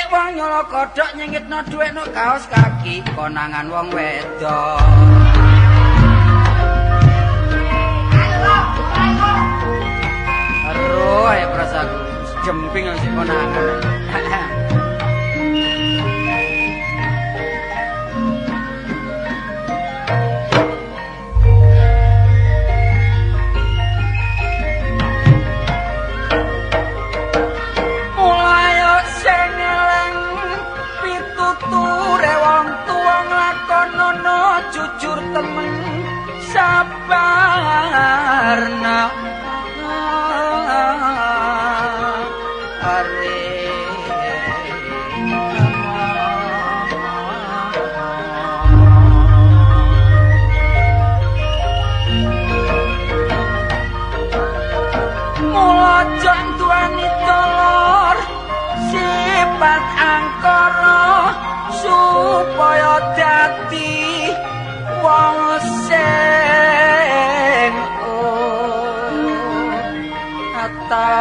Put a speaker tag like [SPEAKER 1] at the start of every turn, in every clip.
[SPEAKER 1] Apik wong nyolo kodhok nyengitno dhuwit no kaos kaki konangan wong wedok. Aduh, ayo prasaku jemping sik konangan. Jujur temen sabarna are mula jantuani tolor sifat angkara supaya dadi wong sing ata.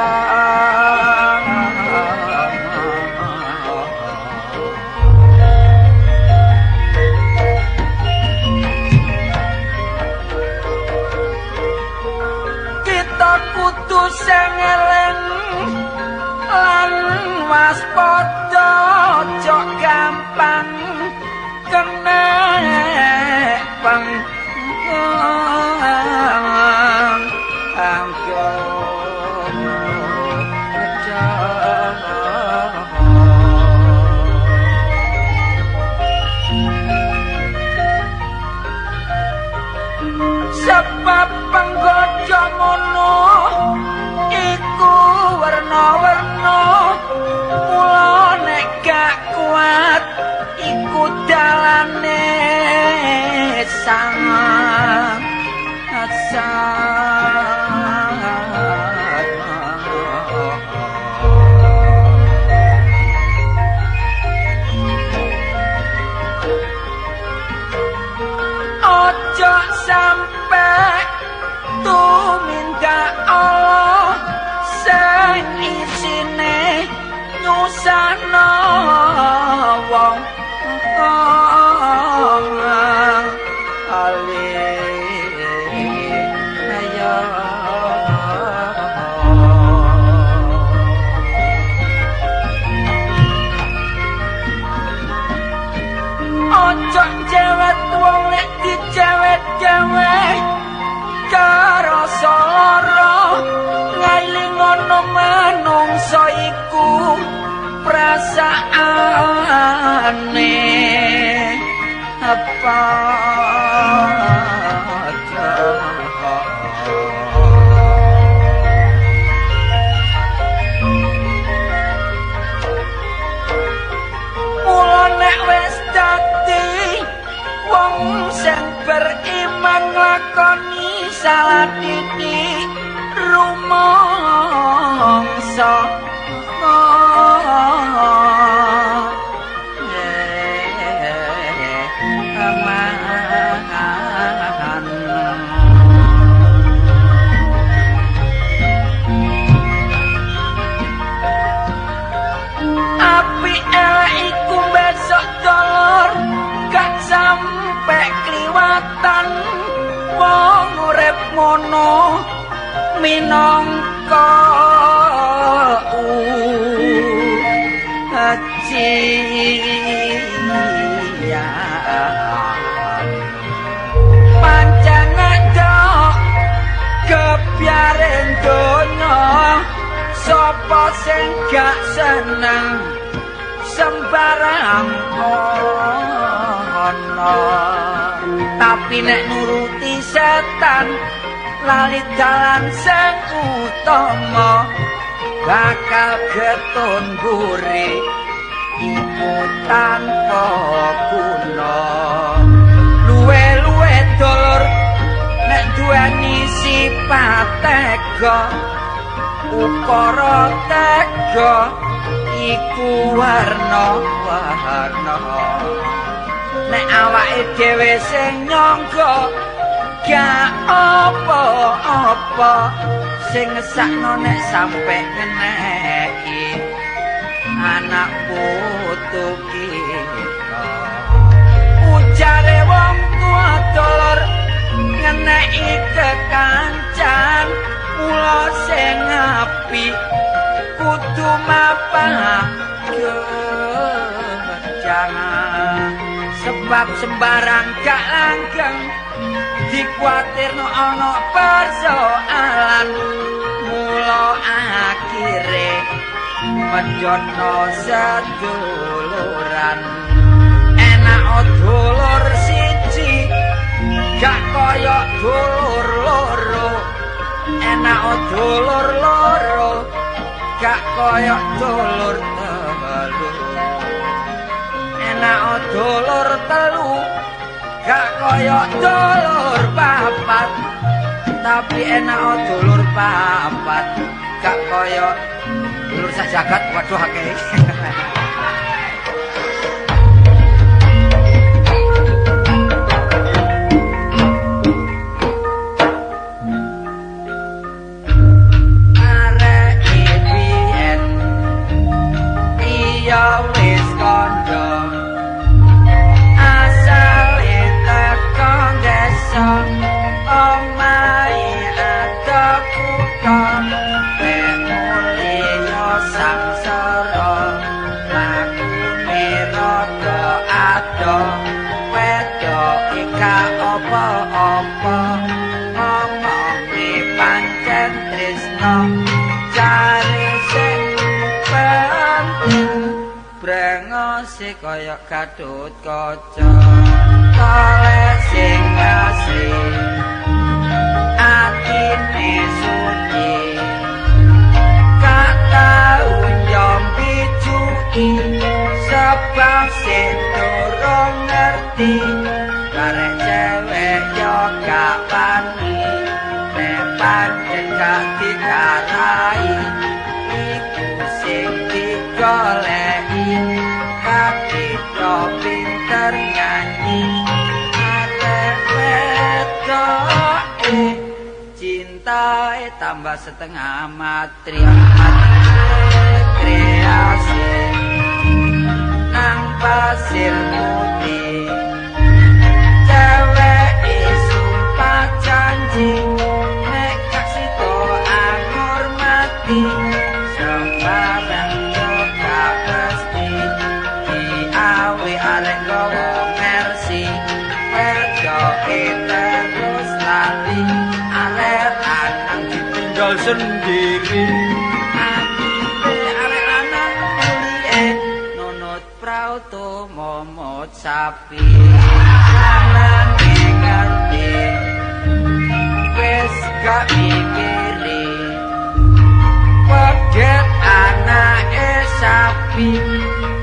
[SPEAKER 1] Kita kudu sing eling lan waspada, aja gampang kena pang sebab penggoda ngono iku werna-werna, mula nek gak kuat iku dalane sang ojo sampe tumindak Allah sing isine nyusahno wong ojo cewek wong nek dicewek-cewek karasa lara ngailingono manungsa iku perasaane apa. Mula nek wis dadi wong sing beriman nglakoni salah titik rumangsa api elek iku besok dolor gak sampe kliwatan wong urip ngono minangka ujian. Pancen dok kebyaren donya sapa sing gak seneng sembarang ana, tapi nek nuruti setan lali dalan sing utama bakal getun mburi iku tanpa guna. Luwe-luwe dulur nek duweni sifat tega, ukara tega iku warna-warna. Nek awake dhewe sing nyangga gak apa-apa, sing ngesakno nek sampe ngeneki Anak putu kita. Ujare wong tua dulur ngeneki kekancan, mula sing apik kudu mapah jangan sebab sembarang gak langgeng dikuatirno ana persoalan, mula akhire medhotno seduluran. Enak dulur siji gak kaya dulur loro, enak dulur loro gak kaya dulur telu, enak dulur telu gak kaya dulur papat, tapi enak dulur papat gak kaya dulur sak jagat. Waduh akeh. Arek biyen iya wis kandha asale teko desa omahe ada kutha mulya sangsara lakune rada ado wedoke gak apa-apa ngomonge pancen tresno jare sing penting brengose kaya Gatut Kaca tolek sing asli atine suci gak tau nyombi cuki sebab sing durung ngerti barek cewek yo gak wani nek pancen gak dikarai iku sing digoleki tapi yo pinter nyanyi arek wedoke cintae tambah setengah matri kreasi nang pasir putih cewek sumpah janji nek gak sida anggur mati sembarang yo gak mesti diawe arek gawa mersi wedoke terus lali arek lanang ditinggal sendiri. Akhire arek lanang mulie nunut prauto momot sapi lanange ngerti wis gak mikiri pedet anake sapi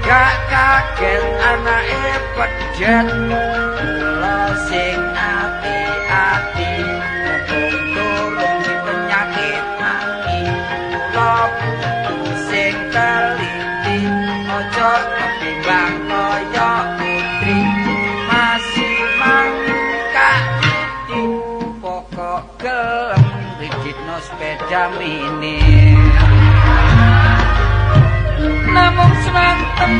[SPEAKER 1] gak kaget anake pedet mula sing ati-ati mumpung durung penyakit mati mula kudu sing teliti aja ketimbang kaya putri masih mangkak ridi pokok gelem riditno sepeda mini. Namung semanten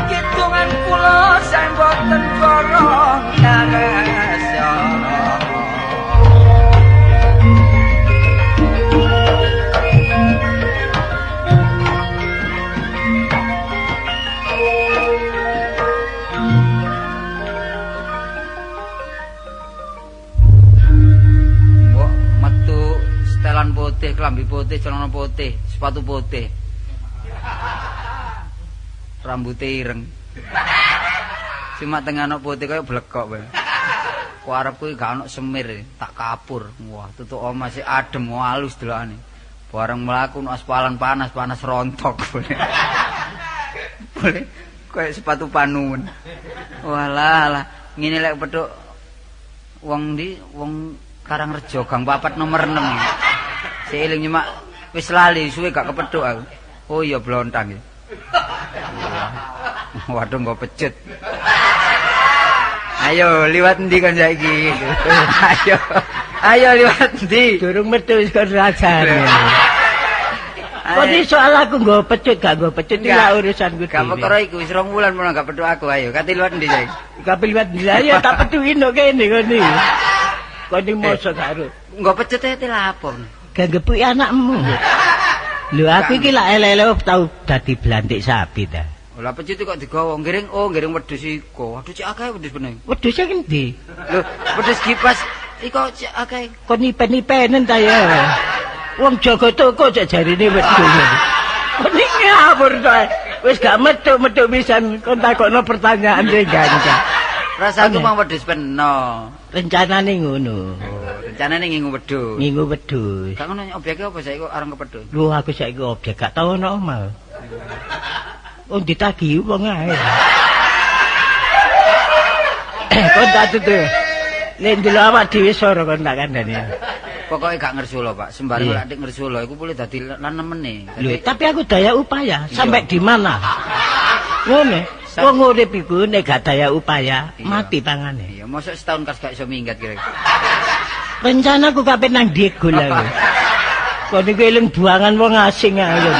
[SPEAKER 1] kidungan kula sing boten gorong karesa. Mbok metu setelan putih, klambi putih, celana putih, sepatu putih. Rambute ireng. Cuma tengah ana putih kaya blekok wae. Ku arep kuwi gak ono semir, tak kapur. Wah, tutuk omah sik adem halus delokane. Bareng mlaku nek aspalan panas-panas rontok. Boleh kaya sepatu panuwun. Walah lah, ngene lek petuk wong ndi wong Karangrejo Gang 4 nomor 6. Sik eling nyemak wis lali suwe gak kepethuk aku. Oh iya blontang iki. Waduh nggo pecut. Ayo liwat endi kon saiki? Ayo. Ayo liwat endi?
[SPEAKER 2] Durung metu wis kon rasane. Kok iki soal aku nggo pecut gak nggo pecut iki lah urusanku
[SPEAKER 1] Gak
[SPEAKER 2] dhewe.
[SPEAKER 1] perkara iku wis 2 wulan pernah gak petuk aku ayo. Kate liwat ndi saiki?
[SPEAKER 2] Gak liwat ndi ya tak petuki no kene ngene. Kok iki mosok karo.
[SPEAKER 1] Nggo pecut e lapo?
[SPEAKER 2] Gak gepuki anakmu. Lho aku iki lak ele-ele tau dadi blantik sapi ta.
[SPEAKER 1] Lah pecut kok digawa ngiring oh ngiring wedhus iku. Waduh cek akeh wedhus beneng.
[SPEAKER 2] Wedhuse endi?
[SPEAKER 1] Lho, wedhus kipas iku cek akeh.
[SPEAKER 2] Kon nipen-nipenen ta ya. Wong jaga toko cek jarine wedhus. Kon iki ngawur to. Wis gak metuk-metuk pisan kon takokno pertanyaan sing gancang.
[SPEAKER 1] Rasaku mang wedhus peno.
[SPEAKER 2] Rencanane ngono.
[SPEAKER 1] Oh, rencanane ngingu wedhus.
[SPEAKER 2] Ngingu wedhus.
[SPEAKER 1] Gak ngono objeke apa saiki kok areng kepethuk?
[SPEAKER 2] Lho aku saiki objek gak tau ono omah. Wong ditagih wong ae. Kon tak tutu. Nek ndelok awak dhewe soro kon tak kandhani.
[SPEAKER 1] Pokoke gak ngersula, Pak. Sembarang
[SPEAKER 2] Iya.
[SPEAKER 1] lek dik ngersula iku boleh dadi lanemene.
[SPEAKER 2] Lho, tapi aku daya upaya
[SPEAKER 1] Iya.
[SPEAKER 2] sampai di mana? Ngono. Wong urip iku nek gak daya upaya,
[SPEAKER 1] Iya.
[SPEAKER 2] mati pangane.
[SPEAKER 1] Iya, mosok setahun kas gak iso minggat kira-kira.
[SPEAKER 2] Rencanaku kape nang Diego lah. Kon iku eling buangan wong asing ae lho.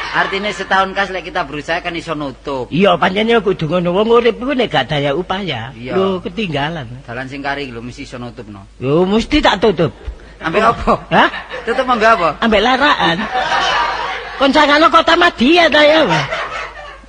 [SPEAKER 1] Artinya setahun kas lek kita berusaha kan iso nutup.
[SPEAKER 2] Iya, pancen ya kudu ngono. Wong urip iku nek gak daya upaya,
[SPEAKER 1] Iya.
[SPEAKER 2] lho ketinggalan.
[SPEAKER 1] Dalan sing kari lho mesti iso nutup no.
[SPEAKER 2] Lho mesti tak tutup.
[SPEAKER 1] Ambek apa?
[SPEAKER 2] Hah?
[SPEAKER 1] Tutup ambek apa?
[SPEAKER 2] Ambek laraan. Kon sangano kota Madya ta ya.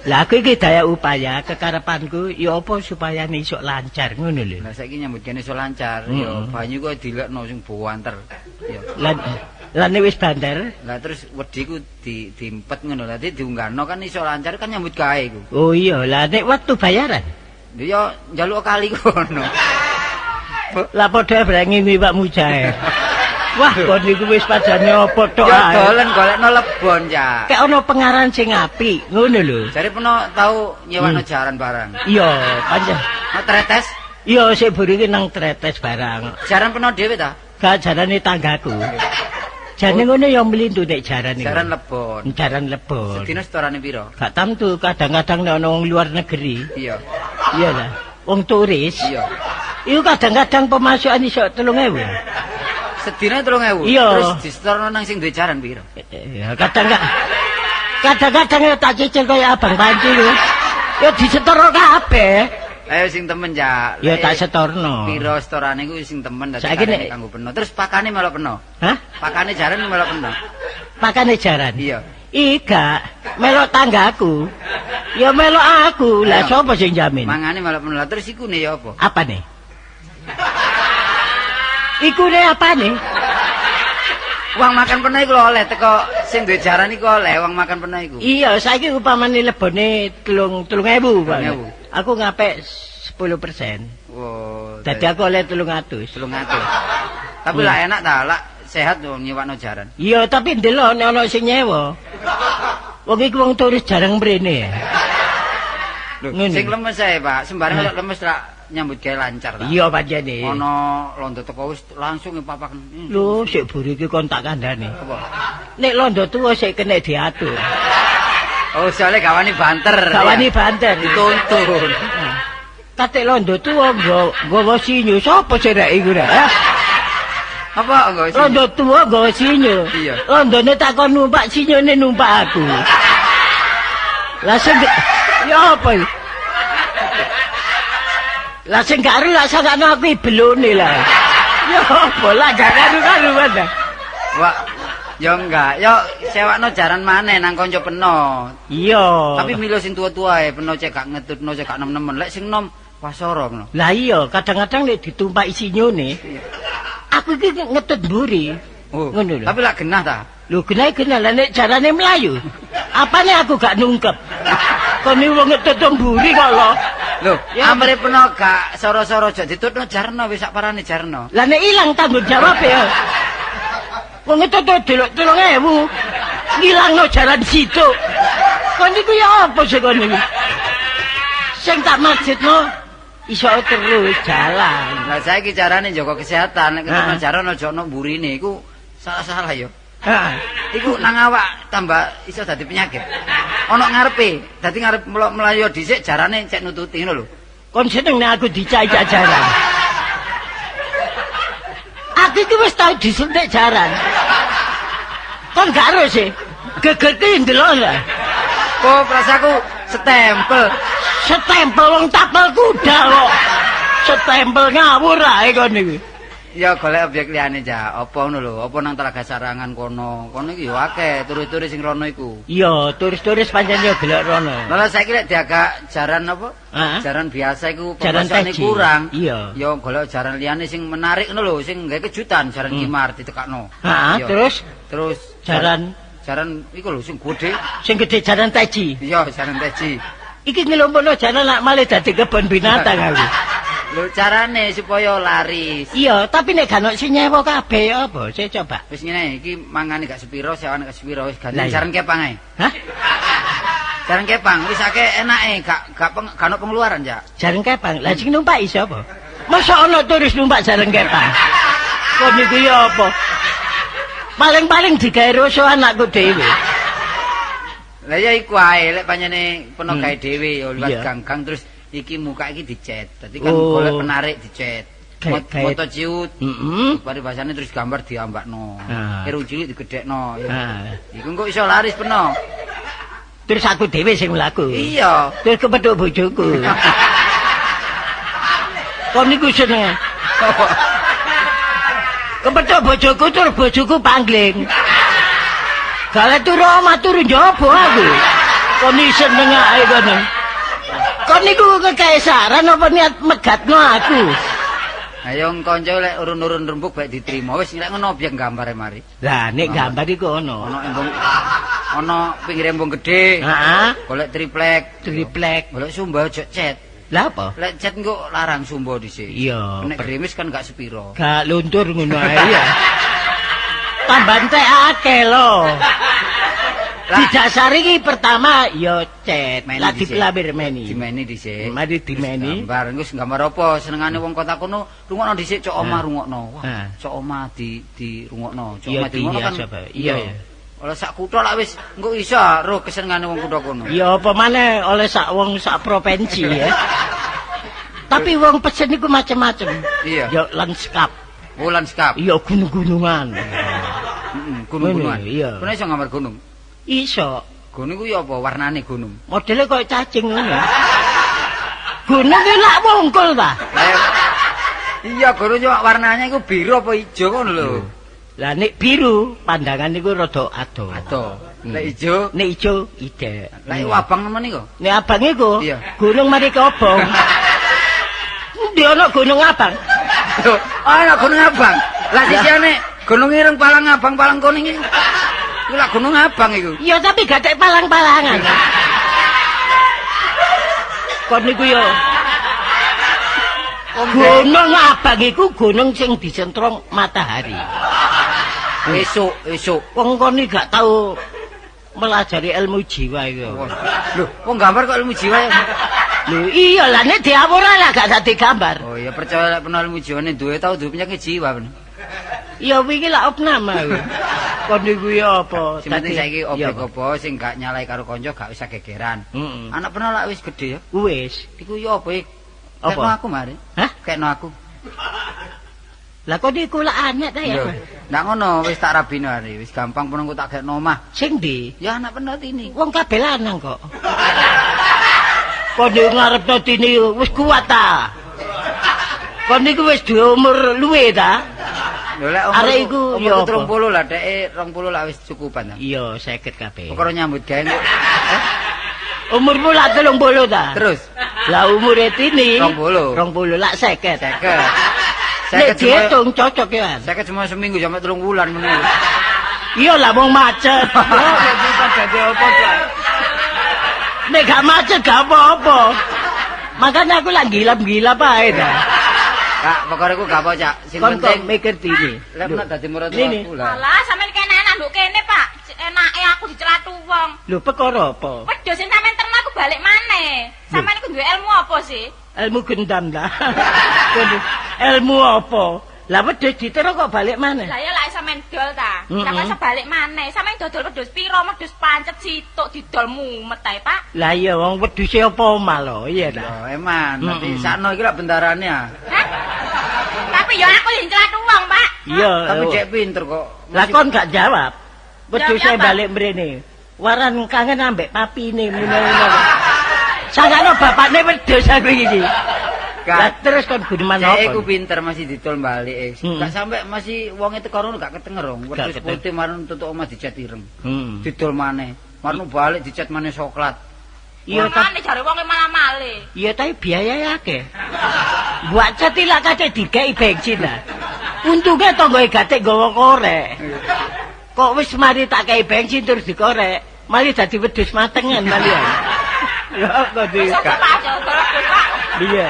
[SPEAKER 2] Lah aku iki daya upaya kekarepanku ya apa supaya iso lancar ngono lho.
[SPEAKER 1] Lah saiki nyambut kene iso lancar, ya banyu kok dilekno sing buanter. Ya.
[SPEAKER 2] Lan lan wis bandar.
[SPEAKER 1] Lah terus wedi ku di diempet ngono. Lah diunggahno kan iso lancar kan nyambut gawe iku.
[SPEAKER 2] Oh iya, lah nek waktu bayaran.
[SPEAKER 1] Lha ya njaluk kali kono.
[SPEAKER 2] Lah padha brengi iwak mujair. Wah, kon niku wis padane apa tok
[SPEAKER 1] Ya
[SPEAKER 2] ae.
[SPEAKER 1] dolen golekno lebon, Cak.
[SPEAKER 2] Kek ana pengaran sing apik, ngono lho.
[SPEAKER 1] Jare peno tau nyewakno jaran barang.
[SPEAKER 2] Iya, pancen.
[SPEAKER 1] No tretes,
[SPEAKER 2] Iya, sik buri iki nang tretes barang.
[SPEAKER 1] jaran peno dhewe ta?
[SPEAKER 2] Gak jarane tanggaku. Jane ngono ya mlintu nek jaran iku.
[SPEAKER 1] Jaran lebon.
[SPEAKER 2] Jaran lebon.
[SPEAKER 1] Sedina setorane piro?
[SPEAKER 2] Gak tamtu kadang-kadang nek ana wong luar negeri.
[SPEAKER 1] Iya.
[SPEAKER 2] Iya lah. Wong turis.
[SPEAKER 1] Iya.
[SPEAKER 2] Iku kadang-kadang pemasukan iso 3.000.
[SPEAKER 1] Sedina 3.000.
[SPEAKER 2] Iya.
[SPEAKER 1] Terus disetorno nang sing duwe jaran piro?
[SPEAKER 2] Ya kadang kadang-kadang ya tak cicil kaya abang panci lho. Ya disetorno kabeh.
[SPEAKER 1] Ayo sing temen, Cak.
[SPEAKER 2] Ya tak setorno.
[SPEAKER 1] Piro setorane kuwi sing temen dadi
[SPEAKER 2] Saiki
[SPEAKER 1] karene kanggo peno. Terus pakane melok peno.
[SPEAKER 2] Hah?
[SPEAKER 1] Pakane jaran melok peno.
[SPEAKER 2] Pakane jaran.
[SPEAKER 1] Iya.
[SPEAKER 2] Ika, melok tanggaku. Ya melok aku. Lah sapa sing jamin?
[SPEAKER 1] Mangane melok peno. Lah terus ikune ya apa?
[SPEAKER 2] Apa nih? Ikune apa nih?
[SPEAKER 1] Uang makan peno iku lho oleh teko sing duwe jaran iku oleh uang makan peno iku.
[SPEAKER 2] Iya, saiki upamane lebone 3.000, Pak.
[SPEAKER 1] 3.000.
[SPEAKER 2] Aku ngapek 10%.
[SPEAKER 1] Oh,
[SPEAKER 2] Dadi aku oleh 300.
[SPEAKER 1] 300. Tapi lah enak ta, lah sehat lho nyewakno jaran.
[SPEAKER 2] Iya, tapi ndelok nek ana sing nyewa. Wong iku wong turis jarang mrene.
[SPEAKER 1] Lho,
[SPEAKER 2] Ngene.
[SPEAKER 1] sing lemes ae, Pak. Sembarang lek lemes rak nyambut gawe lancar ta.
[SPEAKER 2] Iya pancene.
[SPEAKER 1] Ana londo teko wis langsung papak.
[SPEAKER 2] Lho, sik buri iki kon tak kandhane.
[SPEAKER 1] Apa?
[SPEAKER 2] Nek londo tuwa sik kena diatur.
[SPEAKER 1] Oh, soalnya gawani banter.
[SPEAKER 2] Gawani
[SPEAKER 1] ya.
[SPEAKER 2] banter.
[SPEAKER 1] Dituntun.
[SPEAKER 2] Katik londo tuwa nggawa sinyo. Sapa sing rek iku rek?
[SPEAKER 1] Apa nggawa sinyo?
[SPEAKER 2] Londo tuwa nggawa sinyo.
[SPEAKER 1] Iya.
[SPEAKER 2] Londone takon numpak sinyone numpak aku. Lah sing ya apa iki? Lah sing gak ero lah sakno aku ibelone lah. Ya apa lah gak karu-karuan ta.
[SPEAKER 1] Wah, ya enggak. Ya sewakno jaran maneh nang kanca peno.
[SPEAKER 2] Iya.
[SPEAKER 1] Tapi milih sing tua-tua ae, peno cek gak ngetutno, cek gak nem-nemen. Lek sing nom wasara ngono.
[SPEAKER 2] Lah iya, kadang-kadang nek ditumpaki sinyone, aku iki ngetut mburi.
[SPEAKER 1] Oh,
[SPEAKER 2] Ngono lho.
[SPEAKER 1] Tapi lak genah ta?
[SPEAKER 2] Lho genah-genah lah nek jarane mlayu. Apane aku gak nungkep? Kon iki wong ngetut mburi kok lho.
[SPEAKER 1] Lho,
[SPEAKER 2] Ya.
[SPEAKER 1] amre peno gak soro-soro aja ditutno jarno wis sak parane jarno.
[SPEAKER 2] Lah nek ilang tanggung jawab ya. Wong ngetut delok 3.000. Ngilangno jaran situ. Kon iku ya apa sih kon iki? Sing tak maksudno iso terus jalan.
[SPEAKER 1] Lah saiki carane njaga kesehatan, nek ketemu
[SPEAKER 2] Heeh.
[SPEAKER 1] jaran aja ono mburine iku salah-salah ya.
[SPEAKER 2] Heeh.
[SPEAKER 1] Iku nang awak tambah iso dadi penyakit. Ono ngarepe, dadi ngarep mlayu dhisik jarane cek nututi ngono lho.
[SPEAKER 2] Kon seneng nek aku dicai-cai jaran. Aku iki wis tau disuntik jaran. Kon gak ero sih. Gegerke ndelok lah.
[SPEAKER 1] Kok prasaku stempel.
[SPEAKER 2] Stempel wong tapel kuda kok. Stempel ngawur ae kon iki.
[SPEAKER 1] Ya golek objek liyane ja, apa ngono lho, apa nang Telaga Sarangan kono. Kono iki yo akeh turis-turis sing rono iku.
[SPEAKER 2] Iya, turis-turis pancen yo gelek rono.
[SPEAKER 1] Malah saiki lek diagak jaran apa?
[SPEAKER 2] Heeh.
[SPEAKER 1] Jaran biasa iku
[SPEAKER 2] Jaran
[SPEAKER 1] pemasokane
[SPEAKER 2] teji.
[SPEAKER 1] kurang.
[SPEAKER 2] Iya.
[SPEAKER 1] Ya golek jaran liyane sing menarik ngono lho, sing gawe kejutan, jaran kimar ditekakno.
[SPEAKER 2] Heeh,
[SPEAKER 1] Iya.
[SPEAKER 2] terus
[SPEAKER 1] Terus
[SPEAKER 2] jaran
[SPEAKER 1] jaran iku lho sing gedhe.
[SPEAKER 2] sing gedhe jaran teji.
[SPEAKER 1] Iya, jaran teji.
[SPEAKER 2] Iki ngelompokno jaran lak malah dadi kebon binatang aku.
[SPEAKER 1] Lho carane supaya laris.
[SPEAKER 2] Iya, tapi nek gak ono sing nyewa kabeh ya apa? Saya coba.
[SPEAKER 1] Wis ngene iki mangane gak sepiro, sewane gak sepiro, wis ganti
[SPEAKER 2] Lah iya.
[SPEAKER 1] jaran kepang ae.
[SPEAKER 2] Hah?
[SPEAKER 1] Jaran kepang wis akeh enake, gak ono pengeluaran, Jak.
[SPEAKER 2] Jaran kepang. Lah sing numpak iso apa? Masa ono turis numpak jaran kepang? Kok niku ya apa? Paling-paling digawe rusuh anakku dhewe.
[SPEAKER 1] Lah ya iku ae lek pancene peno gawe dhewe ya liwat
[SPEAKER 2] Iya.
[SPEAKER 1] gang-gang terus iki muka iki dicet. Dadi kan
[SPEAKER 2] Oh.
[SPEAKER 1] golek penarik dicet.
[SPEAKER 2] Gawe-
[SPEAKER 1] Moto ciut.
[SPEAKER 2] Heeh.
[SPEAKER 1] Paribasane terus gambar diambakno.
[SPEAKER 2] Ah.
[SPEAKER 1] Kero cilik digedhekno. Ya.
[SPEAKER 2] Ah.
[SPEAKER 1] Iku engko iso laris peno.
[SPEAKER 2] Terus aku dhewe sing mlaku.
[SPEAKER 1] Iya.
[SPEAKER 2] Terus kepethuk bojoku. Kon niku seneng. Kepethuk bojoku terus bojoku pangling. Gale turu omah turu njaba aku. Kon iki seneng ae kono. Kon niku ngekei saran apa niat megatno aku?
[SPEAKER 1] Ayo kanca lek urun-urun rembug baik diterima. Wis lek ngono objek gambare mari.
[SPEAKER 2] Lah nek gambar iku ono.
[SPEAKER 1] Ono embung ono pinggir embung gedhe.
[SPEAKER 2] Heeh.
[SPEAKER 1] Golek triplek.
[SPEAKER 2] Triplek.
[SPEAKER 1] Golek sumba aja cet.
[SPEAKER 2] Lah apa?
[SPEAKER 1] Lek cet engko larang sumba dhisik.
[SPEAKER 2] Iya.
[SPEAKER 1] Nek gerimis kan gak sepiro.
[SPEAKER 2] Gak luntur ngono ae ya. Tambah entek akeh lho. Didasari iki pertama ya cet,
[SPEAKER 1] Meni
[SPEAKER 2] lah
[SPEAKER 1] dhisik.
[SPEAKER 2] dipelabir meni.
[SPEAKER 1] Dimeni dhisik.
[SPEAKER 2] Mari dimeni.
[SPEAKER 1] Gambar engko gambar apa senengane wong kota kono rungokno dhisik cok omah rungokno. Wah, cok omah di rungokno. Cok
[SPEAKER 2] Iya,
[SPEAKER 1] omah dirungokno kan.
[SPEAKER 2] dihias apa? Iya, iya.
[SPEAKER 1] Oleh sak kutha lak wis engko iso roh kesenengane wong kutha kono.
[SPEAKER 2] Ya apa maneh oleh sak wong sak provinsi ya. Tapi wong pesen iku macem-macem.
[SPEAKER 1] Iya.
[SPEAKER 2] Ya lanskap,
[SPEAKER 1] Oh, lanskap.
[SPEAKER 2] ya gunung-gunungan.
[SPEAKER 1] Heeh, gunung-gunungan.
[SPEAKER 2] Ngono, iya.
[SPEAKER 1] Kono iso gambar gunung.
[SPEAKER 2] Iso.
[SPEAKER 1] Gunung ku ya apa warnane gunung?
[SPEAKER 2] Modele koyo cacing ngono. Gunung ki lak wungkul ta.
[SPEAKER 1] Lah, iya, gunung cuma warnanya iku biru apa ijo ngono lho.
[SPEAKER 2] Lah nek biru pandangan iku rada adoh.
[SPEAKER 1] Adoh. Lek ijo,
[SPEAKER 2] Nek ijo idek.
[SPEAKER 1] lek iku abang nemen iku.
[SPEAKER 2] Nek abang iku
[SPEAKER 1] Iya.
[SPEAKER 2] gunung mari kobong. Endi ana gunung abang?
[SPEAKER 1] Lho, ana gunung abang. Lah sisihane gunung ireng palang abang palang kuning iku. Iku lak gunung abang iku.
[SPEAKER 2] Ya tapi gak tek palang-palangan. Kon niku ya gunung abang iku gunung sing disentrong matahari.
[SPEAKER 1] Esuk, esuk.
[SPEAKER 2] Wong kon iki gak tau melajari ilmu jiwa iku.
[SPEAKER 1] Lho, wong gambar kok ilmu jiwa ya?
[SPEAKER 2] Lho iya lah nek diawur lah gak dadi gambar.
[SPEAKER 1] Oh iya percaya lek peno ilmu jiwane duwe tau duwe penyakit jiwa bener.
[SPEAKER 2] Ya wingi lak opname aku. Kon niku ya apa?
[SPEAKER 1] Sing penting saiki
[SPEAKER 2] Iya,
[SPEAKER 1] objek apa sing gak nyalai karo kanca gak usah gegeran.
[SPEAKER 2] Heeh.
[SPEAKER 1] Anak peno lak wis gedhe ya.
[SPEAKER 2] Wis.
[SPEAKER 1] Iku ya apa iki?
[SPEAKER 2] Apa?
[SPEAKER 1] Kekno aku mari.
[SPEAKER 2] Hah?
[SPEAKER 1] Kekno aku.
[SPEAKER 2] Lah kok niku lak anak ta ya?
[SPEAKER 1] Lho, ndak ngono wis tak rabino hari, wis gampang peno engko tak gekno omah.
[SPEAKER 2] Sing ndi?
[SPEAKER 1] Ya anak peno ini.
[SPEAKER 2] Wong kabeh lanang kok. Kon niku ngarepno tini wis kuat ta. Kon niku wis duwe umur luwe ta?
[SPEAKER 1] Lho lek
[SPEAKER 2] Arek iku ya apa?
[SPEAKER 1] umurku 30 lah dheke 20 lah wis cukupan ta.
[SPEAKER 2] Iya, 50 kabeh.
[SPEAKER 1] Perkara nyambut gawe kok.
[SPEAKER 2] Umurmu lak 30 ta?
[SPEAKER 1] Terus
[SPEAKER 2] Lah umure tini
[SPEAKER 1] 20.
[SPEAKER 2] 20 lak 50.
[SPEAKER 1] 50.
[SPEAKER 2] Nek dihitung cocok ya.
[SPEAKER 1] Saya cuma seminggu sampai 3 bulan ngono.
[SPEAKER 2] Iya lah wong macet.
[SPEAKER 1] Dadi apa, Pak?
[SPEAKER 2] Nek gak macet gak apa-apa. Makanya aku lak gilap-gilap ae ta.
[SPEAKER 1] Kak, perkara iku gak apa, Cak. Sing
[SPEAKER 2] Kon kok
[SPEAKER 1] penting
[SPEAKER 2] mikir tini.
[SPEAKER 1] lek menak dadi
[SPEAKER 2] Ini.
[SPEAKER 1] mertua aku lah.
[SPEAKER 3] Alah, sampean kene enak nduk kene, Pak. Enake aku dicelatu wong.
[SPEAKER 2] Lho perkara apa?
[SPEAKER 3] Wedhus sing sampean terno aku balik maneh. Sampean iku duwe ilmu apa sih?
[SPEAKER 2] Ilmu gendam lah. Kon ilmu apa? Lah wedhus ditero kok balik maneh?
[SPEAKER 3] Lah ya lak sampean dol ta. Sampean iso balik maneh. Sampean dodol wedhus piro? Wedhus pancet situk didol mumet ae, Pak.
[SPEAKER 2] Lah iya wong wedhuse apa omah lho, iya ta.
[SPEAKER 1] Ya eman, dadi sakno iki lak bendarane ah.
[SPEAKER 3] Hah? Tapi ya aku yang celatu wong, Pak.
[SPEAKER 2] Iya.
[SPEAKER 1] Tapi cek pinter kok.
[SPEAKER 2] Lah kon gak jawab. Wedhuse balik mrene. Waran kangen ambek papine ngono-ngono. Sangano bapakne wedhus aku iki. Lah terus kon guneman
[SPEAKER 1] apa?
[SPEAKER 2] Apa?
[SPEAKER 1] Iku pinter masih didol balik. Gak sampe masih wonge teko rono gak ketenger. Wedhus putih marun tutuk omah dicat ireng. Didol maneh. Marun balik dicat maneh coklat.
[SPEAKER 2] Iya
[SPEAKER 3] ta jare wonge malah male.
[SPEAKER 2] Iya tapi biayane akeh. Buat cat lak kate digawe bensin lah. Untunge tanggoe gatek nggawa korek. Kok wis mari tak kei bensin terus dikorek, mari dadi wedhus matengan mali. Ya kok di. Iya.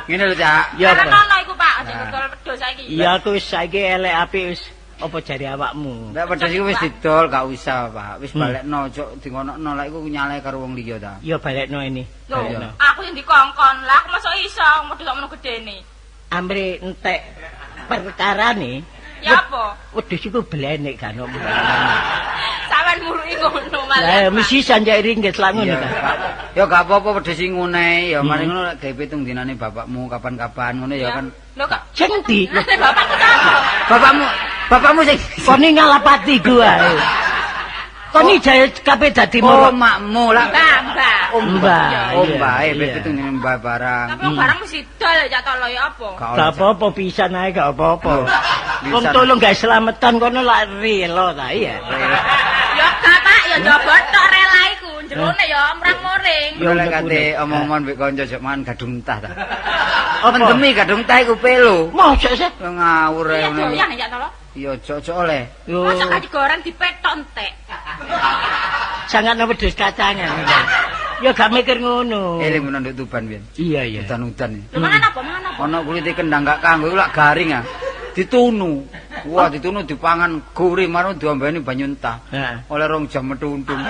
[SPEAKER 1] Ngene lho, Cak.
[SPEAKER 2] Ya apa?
[SPEAKER 3] Ono iku, Pak, aja dodol wedhus saiki.
[SPEAKER 2] Iya aku wis saiki elek apik wis apa jare awakmu.
[SPEAKER 1] Nek wedhus iku wis didol gak usah, Pak. Wis balekno ojo dingonokno lek iku nyalahe karo wong liya ta.
[SPEAKER 2] Iya balekno ini.
[SPEAKER 3] Lho, aku sing dikongkon. Lah aku mosok iso wedhus sakmono gedene.
[SPEAKER 2] Amre entek perkarane.
[SPEAKER 3] Ya apa?
[SPEAKER 2] Wedhus iku blenek kan ono.
[SPEAKER 3] Sampeyan muruki ngono malah.
[SPEAKER 2] Lah mesti sanjak ringgit lak ngono ta.
[SPEAKER 1] Ya gak apa-apa wedhus sing ngene ya mari ngono lek gawe pitung dinane bapakmu kapan-kapan ngono ya kan.
[SPEAKER 3] Lho kok
[SPEAKER 2] sing ndi?
[SPEAKER 3] Bapakku sapa?
[SPEAKER 1] Bapakmu sing
[SPEAKER 2] koni ngalapati gua. Koni jae kabeh dadi
[SPEAKER 1] moro. Oh, makmu lah.
[SPEAKER 3] Mbah.
[SPEAKER 2] Mbah.
[SPEAKER 1] Oh, mbah, pitung dinane mbah barang.
[SPEAKER 3] Tapi barang mesti dol ya tolo ya apa?
[SPEAKER 2] Gak apa-apa pisan ae gak apa-apa. Wong tolong gawe slametan kono lak rela ta iya.
[SPEAKER 3] Ya gak Pak, ya njaba tok rela iku, jerone ya mrang-muring.
[SPEAKER 1] Ya lek kate omong-omongan mbek kanca jek mangan gadung tah ta. Mendemi gadung tah iku pelo.
[SPEAKER 2] Mosok sih
[SPEAKER 1] ngawur ae
[SPEAKER 3] ngono. Iya ya tolo.
[SPEAKER 1] Iya ojo-ojo oleh.
[SPEAKER 3] Mosok gak digoreng dipetok entek.
[SPEAKER 2] Sangat wedhus kacangan. Ya gak mikir ngono.
[SPEAKER 1] Eling menawa nduk Tuban biyen.
[SPEAKER 2] Iya iya.
[SPEAKER 1] Udan-udan.
[SPEAKER 3] Lho mangan apa? Mangan apa?
[SPEAKER 1] Ana kulite kendang gak kanggo iku lak garing ah. Ditunu. Wah, ditunu dipangan gurih marung diombeni banyu entah. Oleh 2 jam metu untung.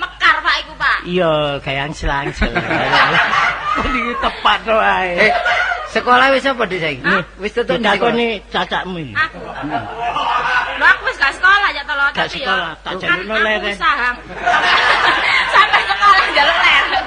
[SPEAKER 3] Mekar Pak iku, Pak.
[SPEAKER 2] Iya, gayang selangsel. Kok iki tepat to ae.
[SPEAKER 1] Sekolah wis apa Dik saiki?
[SPEAKER 2] Wis tutup ditakoni cacakmu iki.
[SPEAKER 3] Aku. Lho aku wis gak sekolah ya tolo
[SPEAKER 2] tapi ya. Sekolah, tak jalukno leren.
[SPEAKER 3] Sampai sekolah njaluk leren.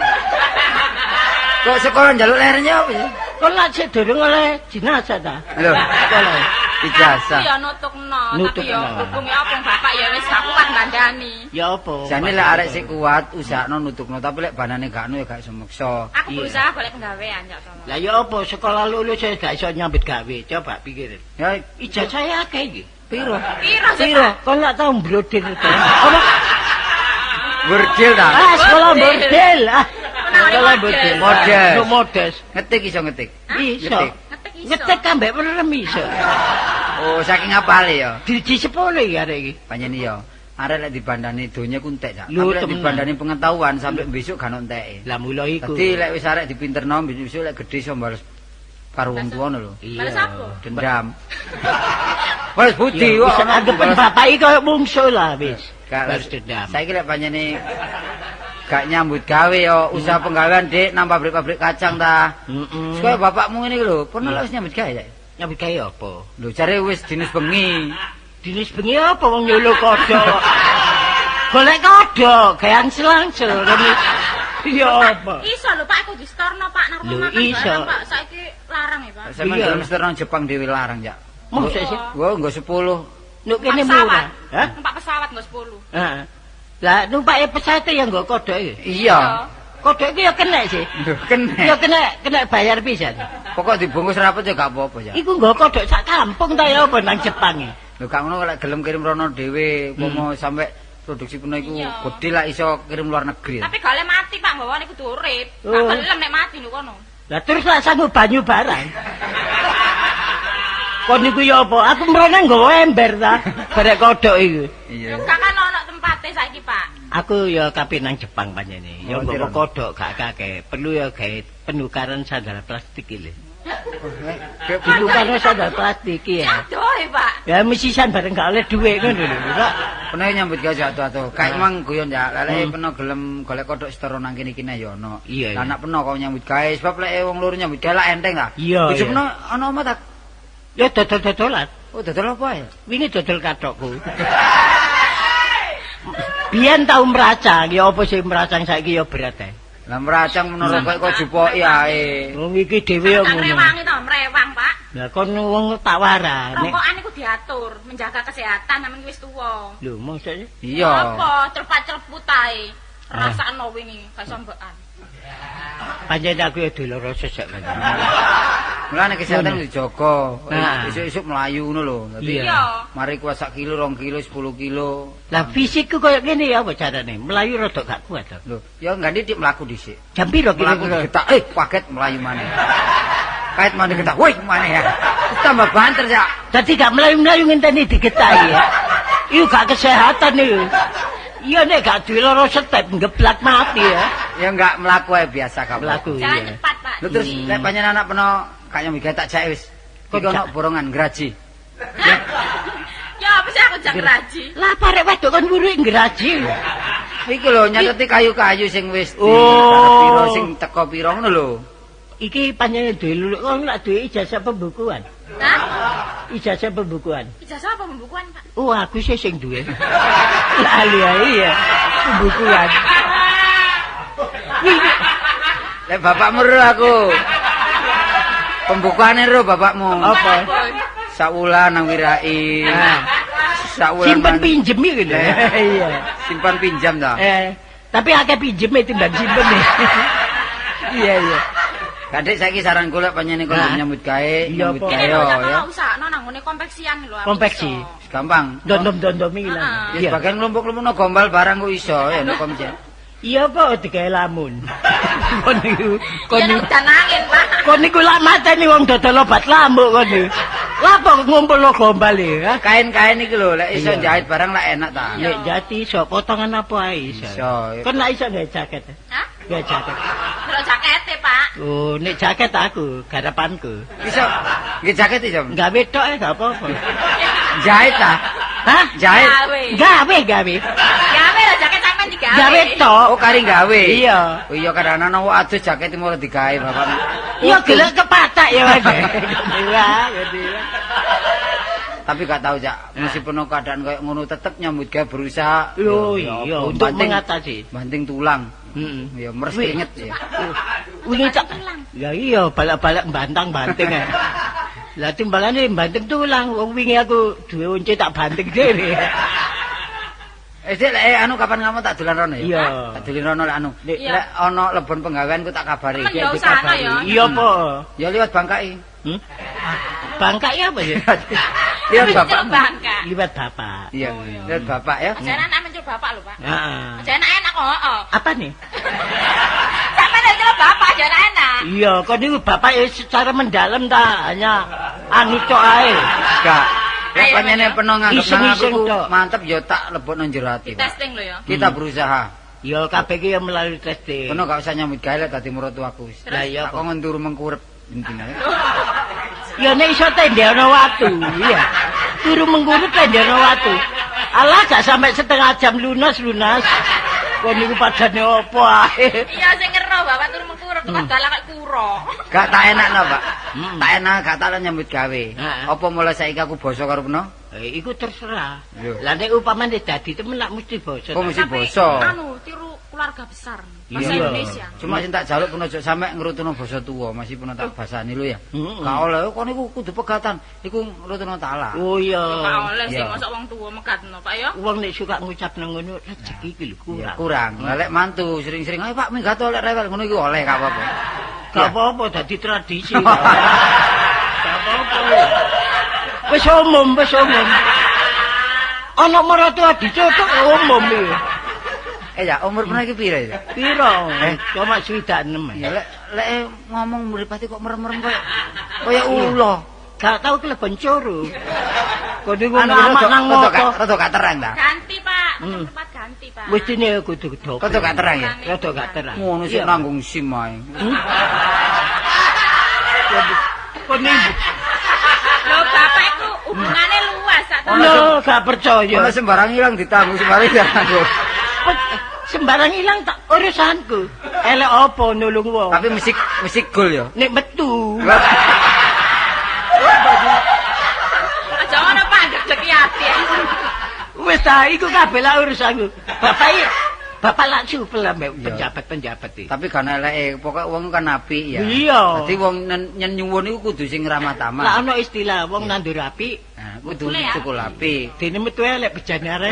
[SPEAKER 1] Kok sekolah njaluk lerennya apa sih?
[SPEAKER 2] Kon lak sik durung oleh jenazah ta?
[SPEAKER 1] Lho,
[SPEAKER 2] sekolah.
[SPEAKER 1] Ijazah.
[SPEAKER 3] Aku ya nutukno, tapi ya hukum ya apa bapak ya wis gak kuat ngandani.
[SPEAKER 2] Ya apa?
[SPEAKER 1] Jane lek arek sik kuat usahakno nutukno, tapi lek banane gak anu ya gak iso meksa.
[SPEAKER 3] Aku berusaha golek penggawean ya tolong.
[SPEAKER 2] Lah ya apa sekolah lulus ya gak iso nyambut gawe, coba pikir.
[SPEAKER 1] Ya
[SPEAKER 2] ijazah akeh iki.
[SPEAKER 1] Piro?
[SPEAKER 3] Piro?
[SPEAKER 2] Piro? Kon lak tau mbrodil to. Apa?
[SPEAKER 1] Bordil ta?
[SPEAKER 2] Ah, sekolah bordil. Ah. Sekolah bordil.
[SPEAKER 1] Modes.
[SPEAKER 2] Modes.
[SPEAKER 1] Ngetik iso ngetik.
[SPEAKER 2] Iso. Ngetik ambek merem iso.
[SPEAKER 1] Oh, saking apale ya.
[SPEAKER 2] Driji 10 iki arek iki.
[SPEAKER 1] Pancen iya. Arek lek dibandani donya ku entek, Cak. Tapi lek dibandani pengetahuan sampe besok gak ono enteke.
[SPEAKER 2] Lah mula iku.
[SPEAKER 1] Dadi lek wis arek dipinterno besok lek gedhe iso bales karo wong tuwa lho.
[SPEAKER 3] Bales apa?
[SPEAKER 1] Dendam. Wes budi kok
[SPEAKER 2] anggepen bapak iki koyo mungsuh lah wis.
[SPEAKER 1] Balas dendam. Saiki lek pancene gak nyambut gawe ya usaha penggawean Dik nang pabrik-pabrik kacang ta. Heeh. Kaya bapakmu ngene iki lho, pernah lek wis nyambut gawe ya?
[SPEAKER 2] Nyambut gawe apa?
[SPEAKER 1] Lho jare wis dinas bengi.
[SPEAKER 2] Dinas bengi apa wong nyolo kodhok. Golek kodhok, gawe selangsel. Iya apa?
[SPEAKER 3] Iso lho Pak, aku distorno Pak nang rumah makan barang Pak. Saiki larang ya Pak.
[SPEAKER 1] Sampeyan gelem setorno Jepang dhewe larang ya.
[SPEAKER 2] Mosok sih?
[SPEAKER 1] Wah, nggo 10.
[SPEAKER 2] Nuk kene murah.
[SPEAKER 3] Hah? Numpak pesawat nggo 10.
[SPEAKER 2] Heeh. Lah numpake pesawat ya nggo kodhok iki.
[SPEAKER 1] Iya.
[SPEAKER 2] Kodhok iki ya kenek sih.
[SPEAKER 1] Lho, kenek.
[SPEAKER 2] Ya kenek bayar pisan.
[SPEAKER 1] Pokok dibungkus rapet ya gak apa-apa ya.
[SPEAKER 2] Iku nggo kodhok sak kampung ta ya apa nang Jepang iki.
[SPEAKER 1] Lho gak ngono lek gelem kirim rono dhewe, umpama sampe produksi penuh iku gedhe lak iso kirim luar negeri.
[SPEAKER 3] Tapi gak oleh mati Pak, nggawane kudu urip. Gak gelem nek mati lho kono.
[SPEAKER 2] Lah terus lak sanggup banyu barang. Kon niku ya apa? Aku mrene nggawa ember ta, barek kodhok iku.
[SPEAKER 1] Iya.
[SPEAKER 3] Gak kan ono tempate saiki, Pak.
[SPEAKER 2] Aku ya kabeh nang Jepang panjene. Ya nggawa kodhok gak akeh. Perlu ya gawe penukaran sandal plastik iki lho. Penukaran sandal plastik iki ya.
[SPEAKER 3] Aduh, Pak.
[SPEAKER 2] Ya mesisan bareng gak oleh dhuwit ngono lho, Pak.
[SPEAKER 1] Peno nyambut gawe atuh-atuh. Kayak mang guyon ya, lek peno gelem golek kodhok setara nang kene iki ya ono. Lah nek peno kok nyambut gawe, sebab lek wong loro nyambut gawe lak enteng ta.
[SPEAKER 2] Bojo
[SPEAKER 1] peno ono omah ta?
[SPEAKER 2] Ya dodol-dodolan.
[SPEAKER 1] Oh, dodol apa ya?
[SPEAKER 2] Wingi dodol kathokku. Biyen tau mracang, ya apa sih mracang saiki ya berat ae.
[SPEAKER 1] Lah meracang menara kok kok jupoki ae.
[SPEAKER 2] Wong iki dhewe yo
[SPEAKER 3] Tak
[SPEAKER 2] ngono.
[SPEAKER 3] rewangi to, mrewang, Pak.
[SPEAKER 2] Lah kon wong tak warani.
[SPEAKER 3] Rokokan iku diatur, menjaga kesehatan sampeyan wis tuwa.
[SPEAKER 2] Lho, mosok sih?
[SPEAKER 1] Iya.
[SPEAKER 3] Apa cepat-ceput ae. Rasakno wingi gak sambekan.
[SPEAKER 2] Pancen aku ya diloro sesek kan.
[SPEAKER 1] Mulane kesehatan dijaga.
[SPEAKER 2] Nah.
[SPEAKER 1] Isuk-isuk mlayu ngono lho. Dadi
[SPEAKER 3] Iya.
[SPEAKER 1] mari kuat sak kilo, 2 kilo, 10 kilo.
[SPEAKER 2] Lah fisikku koyo ngene ya apa carane? Melayu rada gak kuat to.
[SPEAKER 1] Lho, ya enggak didik mlaku dhisik.
[SPEAKER 2] Jam piro
[SPEAKER 1] Mlaku
[SPEAKER 2] kira-kira?
[SPEAKER 1] digetak, kaget mlayu maneh. Kait maneh getak, wih maneh ya. Tambah banter ya.
[SPEAKER 2] Dadi gak melayu-melayu ngenteni digetaki ya. Iku gak kesehatan iku. Iya nek gak duwe loro step ngeblak mati ya.
[SPEAKER 1] Ya enggak mlaku ae biasa kamu.
[SPEAKER 2] Mlaku
[SPEAKER 3] Jalan
[SPEAKER 2] iya.
[SPEAKER 3] cepat, Pak.
[SPEAKER 1] Lho terus lek panjenengan anak peno gak nyambi gawe tak jake wis.
[SPEAKER 2] Kok
[SPEAKER 1] Iki ono
[SPEAKER 2] jak?
[SPEAKER 1] borongan graji.
[SPEAKER 3] Ya apa sih aku jak raji?
[SPEAKER 2] Lah parek wedok kon wuruk ngraji.
[SPEAKER 1] Iki lho nyateti kayu-kayu sing wis di
[SPEAKER 2] Oh.
[SPEAKER 1] piro sing teko piro ngono lho.
[SPEAKER 2] Iki panjenengan duwe luluk kon lak duwe ijazah pembukuan.
[SPEAKER 3] Hah?
[SPEAKER 2] Ijazah pembukuan.
[SPEAKER 3] Ijazah apa pembukuan, Pak?
[SPEAKER 2] Oh, aku sih sing duwe. Lali ya, iya. Pembukuan. Wih,
[SPEAKER 1] Lek bapakmu ro aku. Pembukuane ro bapakmu.
[SPEAKER 2] Apa?
[SPEAKER 1] Sawulan nang wirai.
[SPEAKER 2] Nah.
[SPEAKER 1] Sawulan
[SPEAKER 2] Simpen pinjem iki lho. Iya.
[SPEAKER 1] Simpan pinjam ta.
[SPEAKER 2] Tapi akeh pinjeme timbang simpen. Iya, iya.
[SPEAKER 1] Kadek saiki saran kula panjenengan kon
[SPEAKER 2] Nah.
[SPEAKER 1] nyambut gawe,
[SPEAKER 2] Iya,
[SPEAKER 1] nyambut
[SPEAKER 2] apa?
[SPEAKER 1] gawe
[SPEAKER 3] Ini
[SPEAKER 1] yo
[SPEAKER 3] lho,
[SPEAKER 1] ya.
[SPEAKER 3] tak usahno nang ngene konveksian lho. aku
[SPEAKER 2] Konveksi.
[SPEAKER 3] iso.
[SPEAKER 1] Gampang.
[SPEAKER 2] Dondom-dondom iki lah.
[SPEAKER 3] Ah.
[SPEAKER 1] Ya sebagian kelompok-kelompok gombal barang kok iso ya nek komjen.
[SPEAKER 2] Iya apa digawe lamun. Kon niku kon
[SPEAKER 3] Iya
[SPEAKER 2] niku
[SPEAKER 3] nang udan angin, Pak.
[SPEAKER 2] kon niku lak mateni wong dodol obat lambuk kon niku. Lah apa ngumpul gombal iki, ha?
[SPEAKER 1] Kain-kain iki lho lek iso
[SPEAKER 2] Iya.
[SPEAKER 1] jahit barang lak enak ta.
[SPEAKER 2] Nek jati iso potongan apa ae iso.
[SPEAKER 1] Iso.
[SPEAKER 2] Kon lak iso gawe jaket.
[SPEAKER 3] Hah?
[SPEAKER 2] Gawe jaket.
[SPEAKER 3] Delok jakete, Pak.
[SPEAKER 2] Oh, nek jaket aku garapanku.
[SPEAKER 1] Iso nggih jaket iso.
[SPEAKER 2] Gawe tok e gak apa-apa.
[SPEAKER 1] Jahit ta?
[SPEAKER 2] Hah?
[SPEAKER 1] Jahit.
[SPEAKER 3] Gawe.
[SPEAKER 2] Gawe gawe.
[SPEAKER 3] Gawe lho jaket sampean digawe.
[SPEAKER 2] Gawe tok.
[SPEAKER 1] Oh kari gawe.
[SPEAKER 2] Iya.
[SPEAKER 1] Oh iya kadang ana wong adus jaket mau digawe bapak.
[SPEAKER 2] Iya gelek kepatak ya Mas. Wah, gede.
[SPEAKER 1] Tapi gak tahu Cak, meskipun keadaan kayak ngono tetep nyambut gawe berusaha.
[SPEAKER 2] Lho
[SPEAKER 1] Ya,
[SPEAKER 2] iya,
[SPEAKER 1] apa,
[SPEAKER 2] untuk
[SPEAKER 1] banting-
[SPEAKER 2] mengatasi.
[SPEAKER 1] Banting tulang.
[SPEAKER 2] Heeh.
[SPEAKER 1] Ya meres
[SPEAKER 2] Wih.
[SPEAKER 1] keringet ya.
[SPEAKER 2] Wingi tak
[SPEAKER 3] Tulang.
[SPEAKER 2] Ya iya, balak-balak bantang-banting ae. Lah timbalane banting tulang, wong wingi aku duwe once tak banting dhewe.
[SPEAKER 1] Dik lek anu kapan kamu tak dolan rono ya?
[SPEAKER 2] Iya.
[SPEAKER 1] Tak dolan rono lek anu.
[SPEAKER 2] Nek-
[SPEAKER 3] Iya.
[SPEAKER 1] Lek ana lebon penggawean ku tak kabari.
[SPEAKER 3] Temen ya usahano ya.
[SPEAKER 2] Iya apa?
[SPEAKER 1] Ya liwat Bangkai.
[SPEAKER 2] Hmm? Bangkai apa ya?
[SPEAKER 1] Liwat
[SPEAKER 3] Mencul
[SPEAKER 1] bapakmu.
[SPEAKER 3] bangka.
[SPEAKER 2] Liwat bapak.
[SPEAKER 1] Iya,
[SPEAKER 3] Oh, iya.
[SPEAKER 1] liwat bapak ya.
[SPEAKER 3] Aja enak mencul bapak lho, Pak.
[SPEAKER 2] Heeh.
[SPEAKER 3] Aja enak-enak kok, heeh.
[SPEAKER 2] Apa nih?
[SPEAKER 3] Sampeyan nek celok bapak aja enak-enak.
[SPEAKER 2] Iya, kon niku bapak ya secara mendalam ta, hanya anu tok ae.
[SPEAKER 1] Gak. Lek
[SPEAKER 3] Ayo,
[SPEAKER 1] panjenengan
[SPEAKER 3] ayo.
[SPEAKER 1] peno nganggep nang aku
[SPEAKER 2] Iseng-iseng
[SPEAKER 1] ku
[SPEAKER 2] tok.
[SPEAKER 1] mantep ya tak lebokno jero ati. Pak.
[SPEAKER 3] Testing lho ya.
[SPEAKER 1] Kita berusaha.
[SPEAKER 2] Ya kabeh iki ya melalui testing.
[SPEAKER 1] Peno gak usah nyambut gawe lek dadi mertuaku wis.
[SPEAKER 2] Lah iya
[SPEAKER 1] Tak
[SPEAKER 2] apa?
[SPEAKER 1] kon turu mengkurep intine.
[SPEAKER 2] Ya nek iso tendeno watu, iya. Turu mengkurep tendeno watu. Alah gak sampai setengah jam lunas-lunas. Kon niku padane opo ae.
[SPEAKER 3] Iya sing ngero bapak turu mengkurep tukang dalang kayak kuro.
[SPEAKER 1] Gak tak enakno, Pak.
[SPEAKER 2] Hmm.
[SPEAKER 1] Tak enak gak tak nyambut gawe.
[SPEAKER 2] Heeh.
[SPEAKER 1] Apa mulai saiki aku basa karo peno?
[SPEAKER 2] Iku terserah.
[SPEAKER 1] Iya.
[SPEAKER 2] Lah nek upamane dadi temen lak mesti basa.
[SPEAKER 1] Kok mesti
[SPEAKER 3] Tapi,
[SPEAKER 1] basa?
[SPEAKER 3] Anu tiru keluarga besar. Bahasa
[SPEAKER 2] Iya.
[SPEAKER 3] Indonesia.
[SPEAKER 1] Cuma sing tak jaluk peno aja sampe ngrutuno basa tuwa, masih peno tak basani lho ya.
[SPEAKER 2] Heeh.
[SPEAKER 1] Gak oleh kon iku kudu pegatan, iku ngrutuno talak.
[SPEAKER 2] Oh iya.
[SPEAKER 3] Gak oleh sing
[SPEAKER 1] Iya.
[SPEAKER 3] mosok wong tuwa megatno, Pak ya.
[SPEAKER 2] Wong nek suka ngucap nang ngono rezeki iki lho
[SPEAKER 1] Iya,
[SPEAKER 2] kurang.
[SPEAKER 1] kurang. Lah lek mantu sering-sering, "Ayo Pak, minggat oleh rewel," ngono iku oleh gak apa-apa.
[SPEAKER 2] Gak apa-apa dadi tradisi. Gak apa-apa. Wis umum, wis umum. Ana maratuwa dicotok umum iki.
[SPEAKER 1] Eh ya, umur peno iki pira ya?
[SPEAKER 2] Piro?
[SPEAKER 1] Eh?
[SPEAKER 2] Cuma 66.
[SPEAKER 1] Ya lek lek ngomong mripate kok merem-merem koyo koyo ula.
[SPEAKER 2] Gak tau kelebon coro. Kon niku
[SPEAKER 1] Anu
[SPEAKER 2] ngamak nang
[SPEAKER 1] rada
[SPEAKER 2] ngopo.
[SPEAKER 1] rada gak terang ta.
[SPEAKER 3] Ganti, Pak.
[SPEAKER 2] Hmm.
[SPEAKER 3] Tempat ganti, Pak.
[SPEAKER 2] Mestine kudu dobel.
[SPEAKER 1] Rada gak terang ya.
[SPEAKER 2] Rada gak terang.
[SPEAKER 1] Ngono sik
[SPEAKER 2] Iya.
[SPEAKER 1] nanggung SIM ae.
[SPEAKER 2] Hmm? Kon niku
[SPEAKER 3] Lho, bapak iku hubungane luas sak
[SPEAKER 1] Ono
[SPEAKER 2] lho gak percaya.
[SPEAKER 1] Ono sembarang ilang ditanggung, sembarang ditanggung.
[SPEAKER 2] Sembarang ilang tak urusanku. Elek apa nulung wong.
[SPEAKER 1] Tapi mesti mesti gol ya.
[SPEAKER 2] Nek metu.
[SPEAKER 3] Aja ngono, Pak, ndedeki ati.
[SPEAKER 2] Wis ta iku kabeh lah urusanku. Bapak iki Bapak lak supel ambek penjabat-penjabat iki.
[SPEAKER 1] Tapi kan eleke, pokoke wong kan apik ya.
[SPEAKER 2] Iya.
[SPEAKER 1] Dadi wong nyen nyuwun iku kudu sing ramah tamah.
[SPEAKER 2] Lah ana istilah wong nandur apik,
[SPEAKER 1] nah, kudu cukup apik.
[SPEAKER 2] Dene metu elek bejane arek.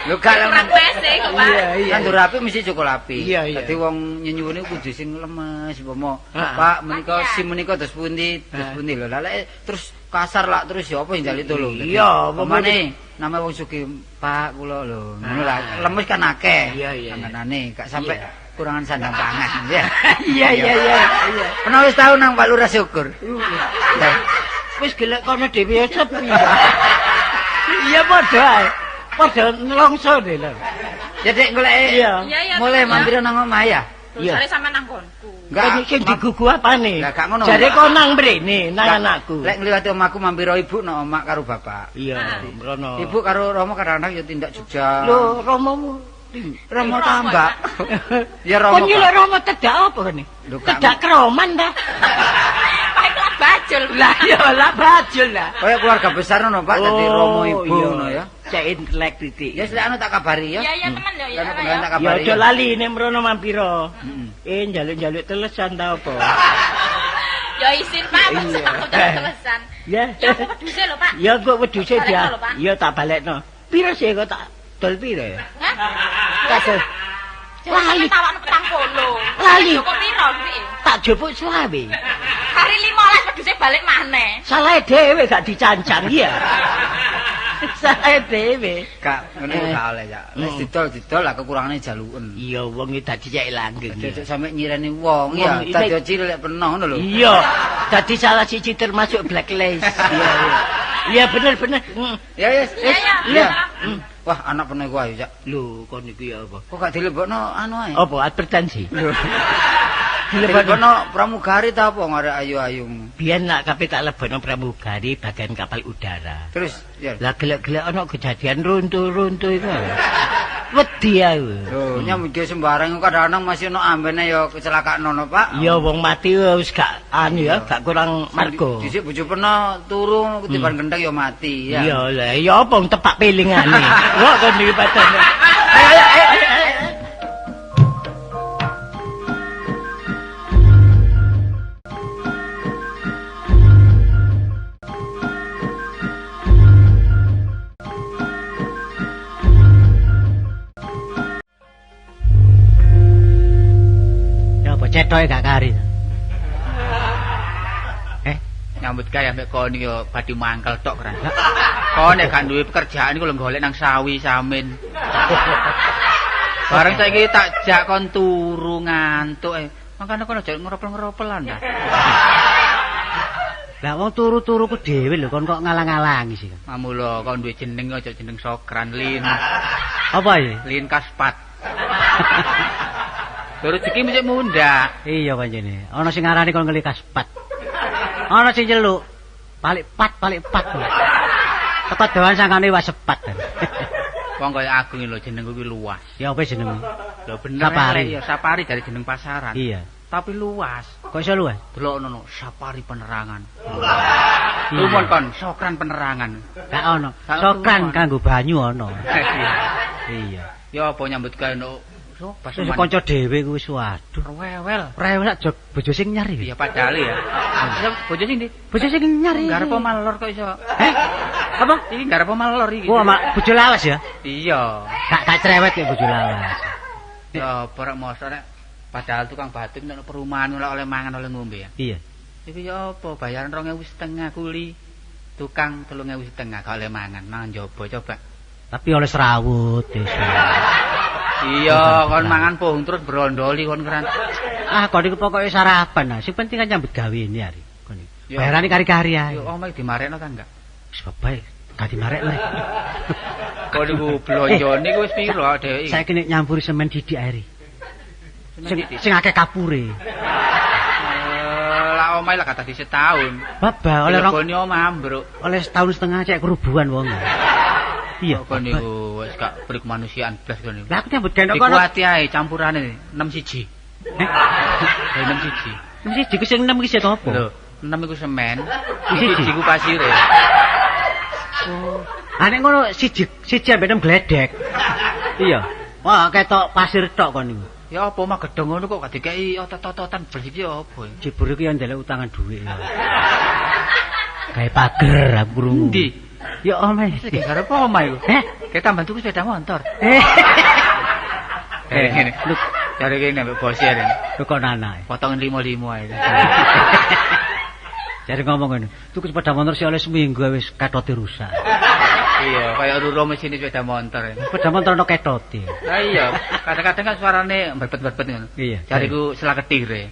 [SPEAKER 1] Lho gak
[SPEAKER 3] Kurang wes iku, Pak.
[SPEAKER 2] Iya, iya.
[SPEAKER 1] Nandur apik mesti cukup apik.
[SPEAKER 2] Iya, iya.
[SPEAKER 1] Dadi wong nyenyuwun iku kudu sing lemes, umpama
[SPEAKER 2] Heeh.
[SPEAKER 1] Pak menika si menika dos pundi, dos pundi lho. Lah lek terus kasar lak terus ya apa yang njaluk tolong.
[SPEAKER 2] Iya,
[SPEAKER 1] pemane nama wong sugih Pak kula lho. Ngono lah, lemes kan akeh.
[SPEAKER 2] Iya, iya.
[SPEAKER 1] Tangganane gak sampe kurangan sandang pangan ya.
[SPEAKER 2] Iya, iya, iya. Iya.
[SPEAKER 1] Pernah wis tau nang Pak Lurah syukur. Lah,
[SPEAKER 2] Wis gelek kono dhewe ya sepi. Iya padha ae. Padha nelongso deh lho.
[SPEAKER 1] Ya Dek golek.
[SPEAKER 2] Iya.
[SPEAKER 3] Iya, iya.
[SPEAKER 1] Mulai mampir nang omah ya.
[SPEAKER 2] Iya.
[SPEAKER 3] Jare sampean nang nggonku.
[SPEAKER 1] Enggak,
[SPEAKER 2] Sing digugu apane?
[SPEAKER 1] Lah, gak ngono.
[SPEAKER 2] Jare kon nang mrene, nang anakku.
[SPEAKER 1] Lek ngliwati omahku mampir ibu nang omah karo bapak.
[SPEAKER 2] Iya, mrono.
[SPEAKER 1] Ibu karo Romo kadang-kadang ya tindak Jogja.
[SPEAKER 2] Lho, Romomu.
[SPEAKER 1] Romo tambak. Ya Romo.
[SPEAKER 2] Kon nyeluk Romo tedak apa kene?
[SPEAKER 1] Lho, gak
[SPEAKER 2] Tedak kroman ta?
[SPEAKER 3] Pak iku lak bajul.
[SPEAKER 2] Lah iya lah bajul lah.
[SPEAKER 1] Kayak keluarga besar ngono Pak, dadi Romo ibu ngono ya.
[SPEAKER 2] Cek intelek titik.
[SPEAKER 1] Ya lek anu tak kabari ya.
[SPEAKER 3] Iya, iya temen lho ya.
[SPEAKER 1] Lah, nek
[SPEAKER 3] ya.
[SPEAKER 1] tak
[SPEAKER 2] Ya
[SPEAKER 1] kabari.
[SPEAKER 2] aja lali nek mrono mampiro.
[SPEAKER 1] Heeh.
[SPEAKER 2] Eh njaluk-njaluk telesan ta apa?
[SPEAKER 3] Ya isin Pak,
[SPEAKER 2] Iya.
[SPEAKER 3] aku tak telesan.
[SPEAKER 2] Ya.
[SPEAKER 3] Ya aku wedhuse lho, Pak.
[SPEAKER 2] Ya kok wedhuse
[SPEAKER 3] Balekno
[SPEAKER 2] dia.
[SPEAKER 3] lho, Pak.
[SPEAKER 2] Ya tak balekno. Piro sih kok tak dol piro ya?
[SPEAKER 3] Hah?
[SPEAKER 2] Tak dol.
[SPEAKER 3] Jare
[SPEAKER 2] Lali.
[SPEAKER 3] sampean tawakno 40.
[SPEAKER 2] Lali.
[SPEAKER 3] Kok piro duwike?
[SPEAKER 2] Tak jupuk 25.
[SPEAKER 3] Hari 15 wedhuse balik maneh.
[SPEAKER 2] Salah dhewe gak dicancang ya. Salah dhewe.
[SPEAKER 1] Gak ngono
[SPEAKER 2] Eh.
[SPEAKER 1] gak oleh ya. Wis didol-didol lah kekurangane jaluken.
[SPEAKER 2] Iya wong iki dadi cek langgeng.
[SPEAKER 1] Dadi aja sampe nyireni wong ya,
[SPEAKER 2] Wong,
[SPEAKER 1] dadi cilik lek penoh ngono lho.
[SPEAKER 2] Iya, dadi salah siji termasuk blacklist. Iya, iya. Iya bener bener.
[SPEAKER 1] Ya wis.
[SPEAKER 3] Iya, iya.
[SPEAKER 1] Iya.
[SPEAKER 3] Iya.
[SPEAKER 1] Wah, anak penoh iku ayo, Cak.
[SPEAKER 2] Lho, kon iku ya apa?
[SPEAKER 1] Kok gak dilebokno anu ae?
[SPEAKER 2] Apa advertensi?
[SPEAKER 1] Dilebokno pramugari ta apa ngarek ayu-ayu.
[SPEAKER 2] Biyen nak kabeh tak lebono pramugari bagian kapal udara.
[SPEAKER 1] Terus ya.
[SPEAKER 2] Lah gelek-gelek ana kejadian runtuh-runtuh iku. Wedi aku.
[SPEAKER 1] Lho, nyambut gawe sembarang iku kadang-kadang masih ono ambene ya kecelakaan ono, Pak.
[SPEAKER 2] Iya wong mati wis gak anu ya, gak kurang margo.
[SPEAKER 1] Dhisik bojo pernah turu ketiban gendeng ya mati ya.
[SPEAKER 2] Iya lah, ya apa wong tepak pilingane. Kok kon iki padane.
[SPEAKER 1] Ayo ayo ayo. ayo.
[SPEAKER 2] Ya apa cetoke gak kari.
[SPEAKER 4] Nyambut gawe ambek kon iki yo badhe mangkel tok kan. Kon nek gak duwe pekerjaan iku lho golek nang sawi samin. Bareng saiki tak jak kon turu ngantuk e. Makane kon aja ngeropel-ngeropelan ta.
[SPEAKER 5] Lah wong turu-turu ku dhewe lho kon kok ngalang-alangi sih.
[SPEAKER 4] Mamula kon duwe jeneng aja jeneng Sokran Lin.
[SPEAKER 5] Apa ya?
[SPEAKER 4] Lin Kaspat. Lho rezeki mesti mundhak.
[SPEAKER 5] Iya pancene. Ana sing ngarani kon ngeli kaspat. Ana sing nyeluk balik pat balik pat. Teko doan sangkane wis sepat.
[SPEAKER 4] Wong kaya aku iki lho jenengku iki luas.
[SPEAKER 5] Ya apa jenengmu?
[SPEAKER 4] Lho bener
[SPEAKER 5] Sapari.
[SPEAKER 4] elek ya Sapari dari jeneng pasaran.
[SPEAKER 5] Iya.
[SPEAKER 4] Tapi luas.
[SPEAKER 5] Kok iso luas?
[SPEAKER 4] Delok ono Sapari penerangan.
[SPEAKER 5] Iya.
[SPEAKER 4] Lumon kon Sokran penerangan.
[SPEAKER 5] Gak ono. Sokran kanggo banyu ono. Iya.
[SPEAKER 4] Ya apa nyambut gawe no so
[SPEAKER 5] Wis kanca dhewe ku wis waduh.
[SPEAKER 4] Rewel.
[SPEAKER 5] Rewel sak jog bojo sing nyar iki.
[SPEAKER 4] Iya padahal ya. Ya bojo sing ndi?
[SPEAKER 5] Bojo sing nyar iki.
[SPEAKER 4] Garep malor kok iso.
[SPEAKER 5] Eh? Apa?
[SPEAKER 4] Iki garep malor iki.
[SPEAKER 5] Wah, mak bojo lawas ya?
[SPEAKER 4] Iya.
[SPEAKER 5] Gak cerewet ya bojo lawas.
[SPEAKER 4] Ya apa rek mosok rek padahal tukang batu nek perumahan ora oleh mangan oleh ngombe ya.
[SPEAKER 5] Iya.
[SPEAKER 4] Iki ya apa bayaran 2.500 kuli. Tukang 3.500 gak oleh mangan, mangan njaba coba.
[SPEAKER 5] Tapi oleh serawut desa.
[SPEAKER 4] Iya, kon mangan pohong terus brondoli kon keran.
[SPEAKER 5] Ah, kon iku pokoke sarapan ah. Sing penting kan nyambut gawe ini hari. Kon iku.
[SPEAKER 4] Ya.
[SPEAKER 5] Bayarane kari-kari ae.
[SPEAKER 4] Yo omahe dimarekno ta enggak?
[SPEAKER 5] Wis bae, gak dimarekno.
[SPEAKER 4] Kon iku blonjone iku wis piro dheweke?
[SPEAKER 5] Saiki nek nyampuri semen didik ae. Sing sing akeh kapure.
[SPEAKER 4] Lah omahe lah gak dadi setahun.
[SPEAKER 5] Baba oleh rong
[SPEAKER 4] Lebone omah ambruk.
[SPEAKER 5] oleh setahun setengah cek kerubuhan wong. Iya.
[SPEAKER 4] Kon niku wis gak beri kemanusiaan blas kon niku.
[SPEAKER 5] Lah aku nyambut gawe kono.
[SPEAKER 4] Dikuati ae campurane 6 siji.
[SPEAKER 5] Eh?
[SPEAKER 4] 6 siji.
[SPEAKER 5] Mesti iku sing 6 iki sik apa?
[SPEAKER 4] Lho, 6 iku semen,
[SPEAKER 5] Siji.
[SPEAKER 4] siji iku pasire.
[SPEAKER 5] Oh. Ah nek ngono siji siji ambek 6 gledek. Iya. Wah, ketok pasir tok kon niku.
[SPEAKER 4] Ya apa mah gedhong ngono kok gak dikeki otot-ototan blas iki ya apa?
[SPEAKER 5] Jebur iki yo ndelok utangan dhuwit. Gawe pager aku krungu.
[SPEAKER 4] Endi?
[SPEAKER 5] Ya omah.
[SPEAKER 4] Sing garep omah iku.
[SPEAKER 5] Heh?
[SPEAKER 4] Kayak tambah tuku sepeda motor.
[SPEAKER 5] Eh.
[SPEAKER 4] Ngene.
[SPEAKER 5] Lu
[SPEAKER 4] Jare kene ambek bos ya.
[SPEAKER 5] lu kok nanae.
[SPEAKER 4] Potongan 55 ae.
[SPEAKER 5] Jare ngomong ngono. Tuku sepeda motor sih oleh seminggu wis ketote rusak.
[SPEAKER 4] Iya, kaya ruro mesin sepeda motor.
[SPEAKER 5] Sepeda motor ono ketote.
[SPEAKER 4] Lah iya, kadang-kadang kan suarane berbet-berbet ngono.
[SPEAKER 5] Iya.
[SPEAKER 4] Jariku selaketir e.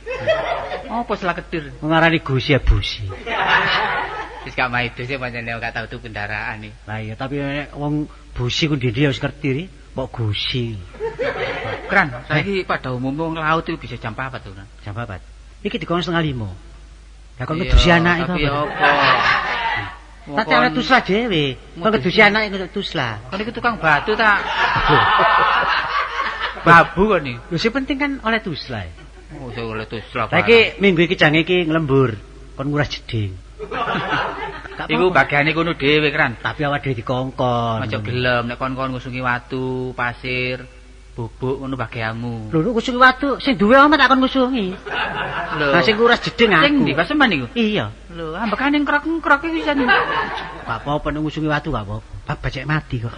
[SPEAKER 4] Apa selaketir?
[SPEAKER 5] Ngarani gusi ya busi.
[SPEAKER 4] Wis gak maido sih pancen gak tau tuku kendaraan iki.
[SPEAKER 5] Lah iya, tapi nek wong busi ku ndi ya wis ngerti ri, mbok gusi.
[SPEAKER 4] Kran, saiki pada umumnya wong laut itu bisa jam 4 tuh, Kran.
[SPEAKER 5] Jam 4. Iki dikon 4:30. Lah kon ngedusi anake
[SPEAKER 4] Tapi
[SPEAKER 5] apa?
[SPEAKER 4] apa?
[SPEAKER 5] Tak cara tuslah dhewe. Kon ngedusi anake kok tuslah.
[SPEAKER 4] Kon iku tukang batu ta? Babu kon iki.
[SPEAKER 5] Lho sing penting kan oleh tuslah.
[SPEAKER 4] Oh, sing oleh tuslah.
[SPEAKER 5] Lah iki minggu iki jange iki nglembur, kon nguras jeding. Gak
[SPEAKER 4] Iku
[SPEAKER 5] apa-apa.
[SPEAKER 4] bagiane kono dhewe, Kran.
[SPEAKER 5] Tapi awak dhewe dikongkon.
[SPEAKER 4] Aja gelem nek kon-kon ngusungi watu, pasir, bubuk ngono bagianmu.
[SPEAKER 5] Lho lho ngusungi watu, sing duwe omah tak kon ngusungi.
[SPEAKER 4] Lho.
[SPEAKER 5] Lah sing nguras jeding aku.
[SPEAKER 4] Sing ndi paseman iku?
[SPEAKER 5] Iya.
[SPEAKER 4] Lho, ambekane ngrok-ngrok iki pisan.
[SPEAKER 5] Gak apa-apa nek ngusungi watu gak apa-apa. Bab bajek mati kok.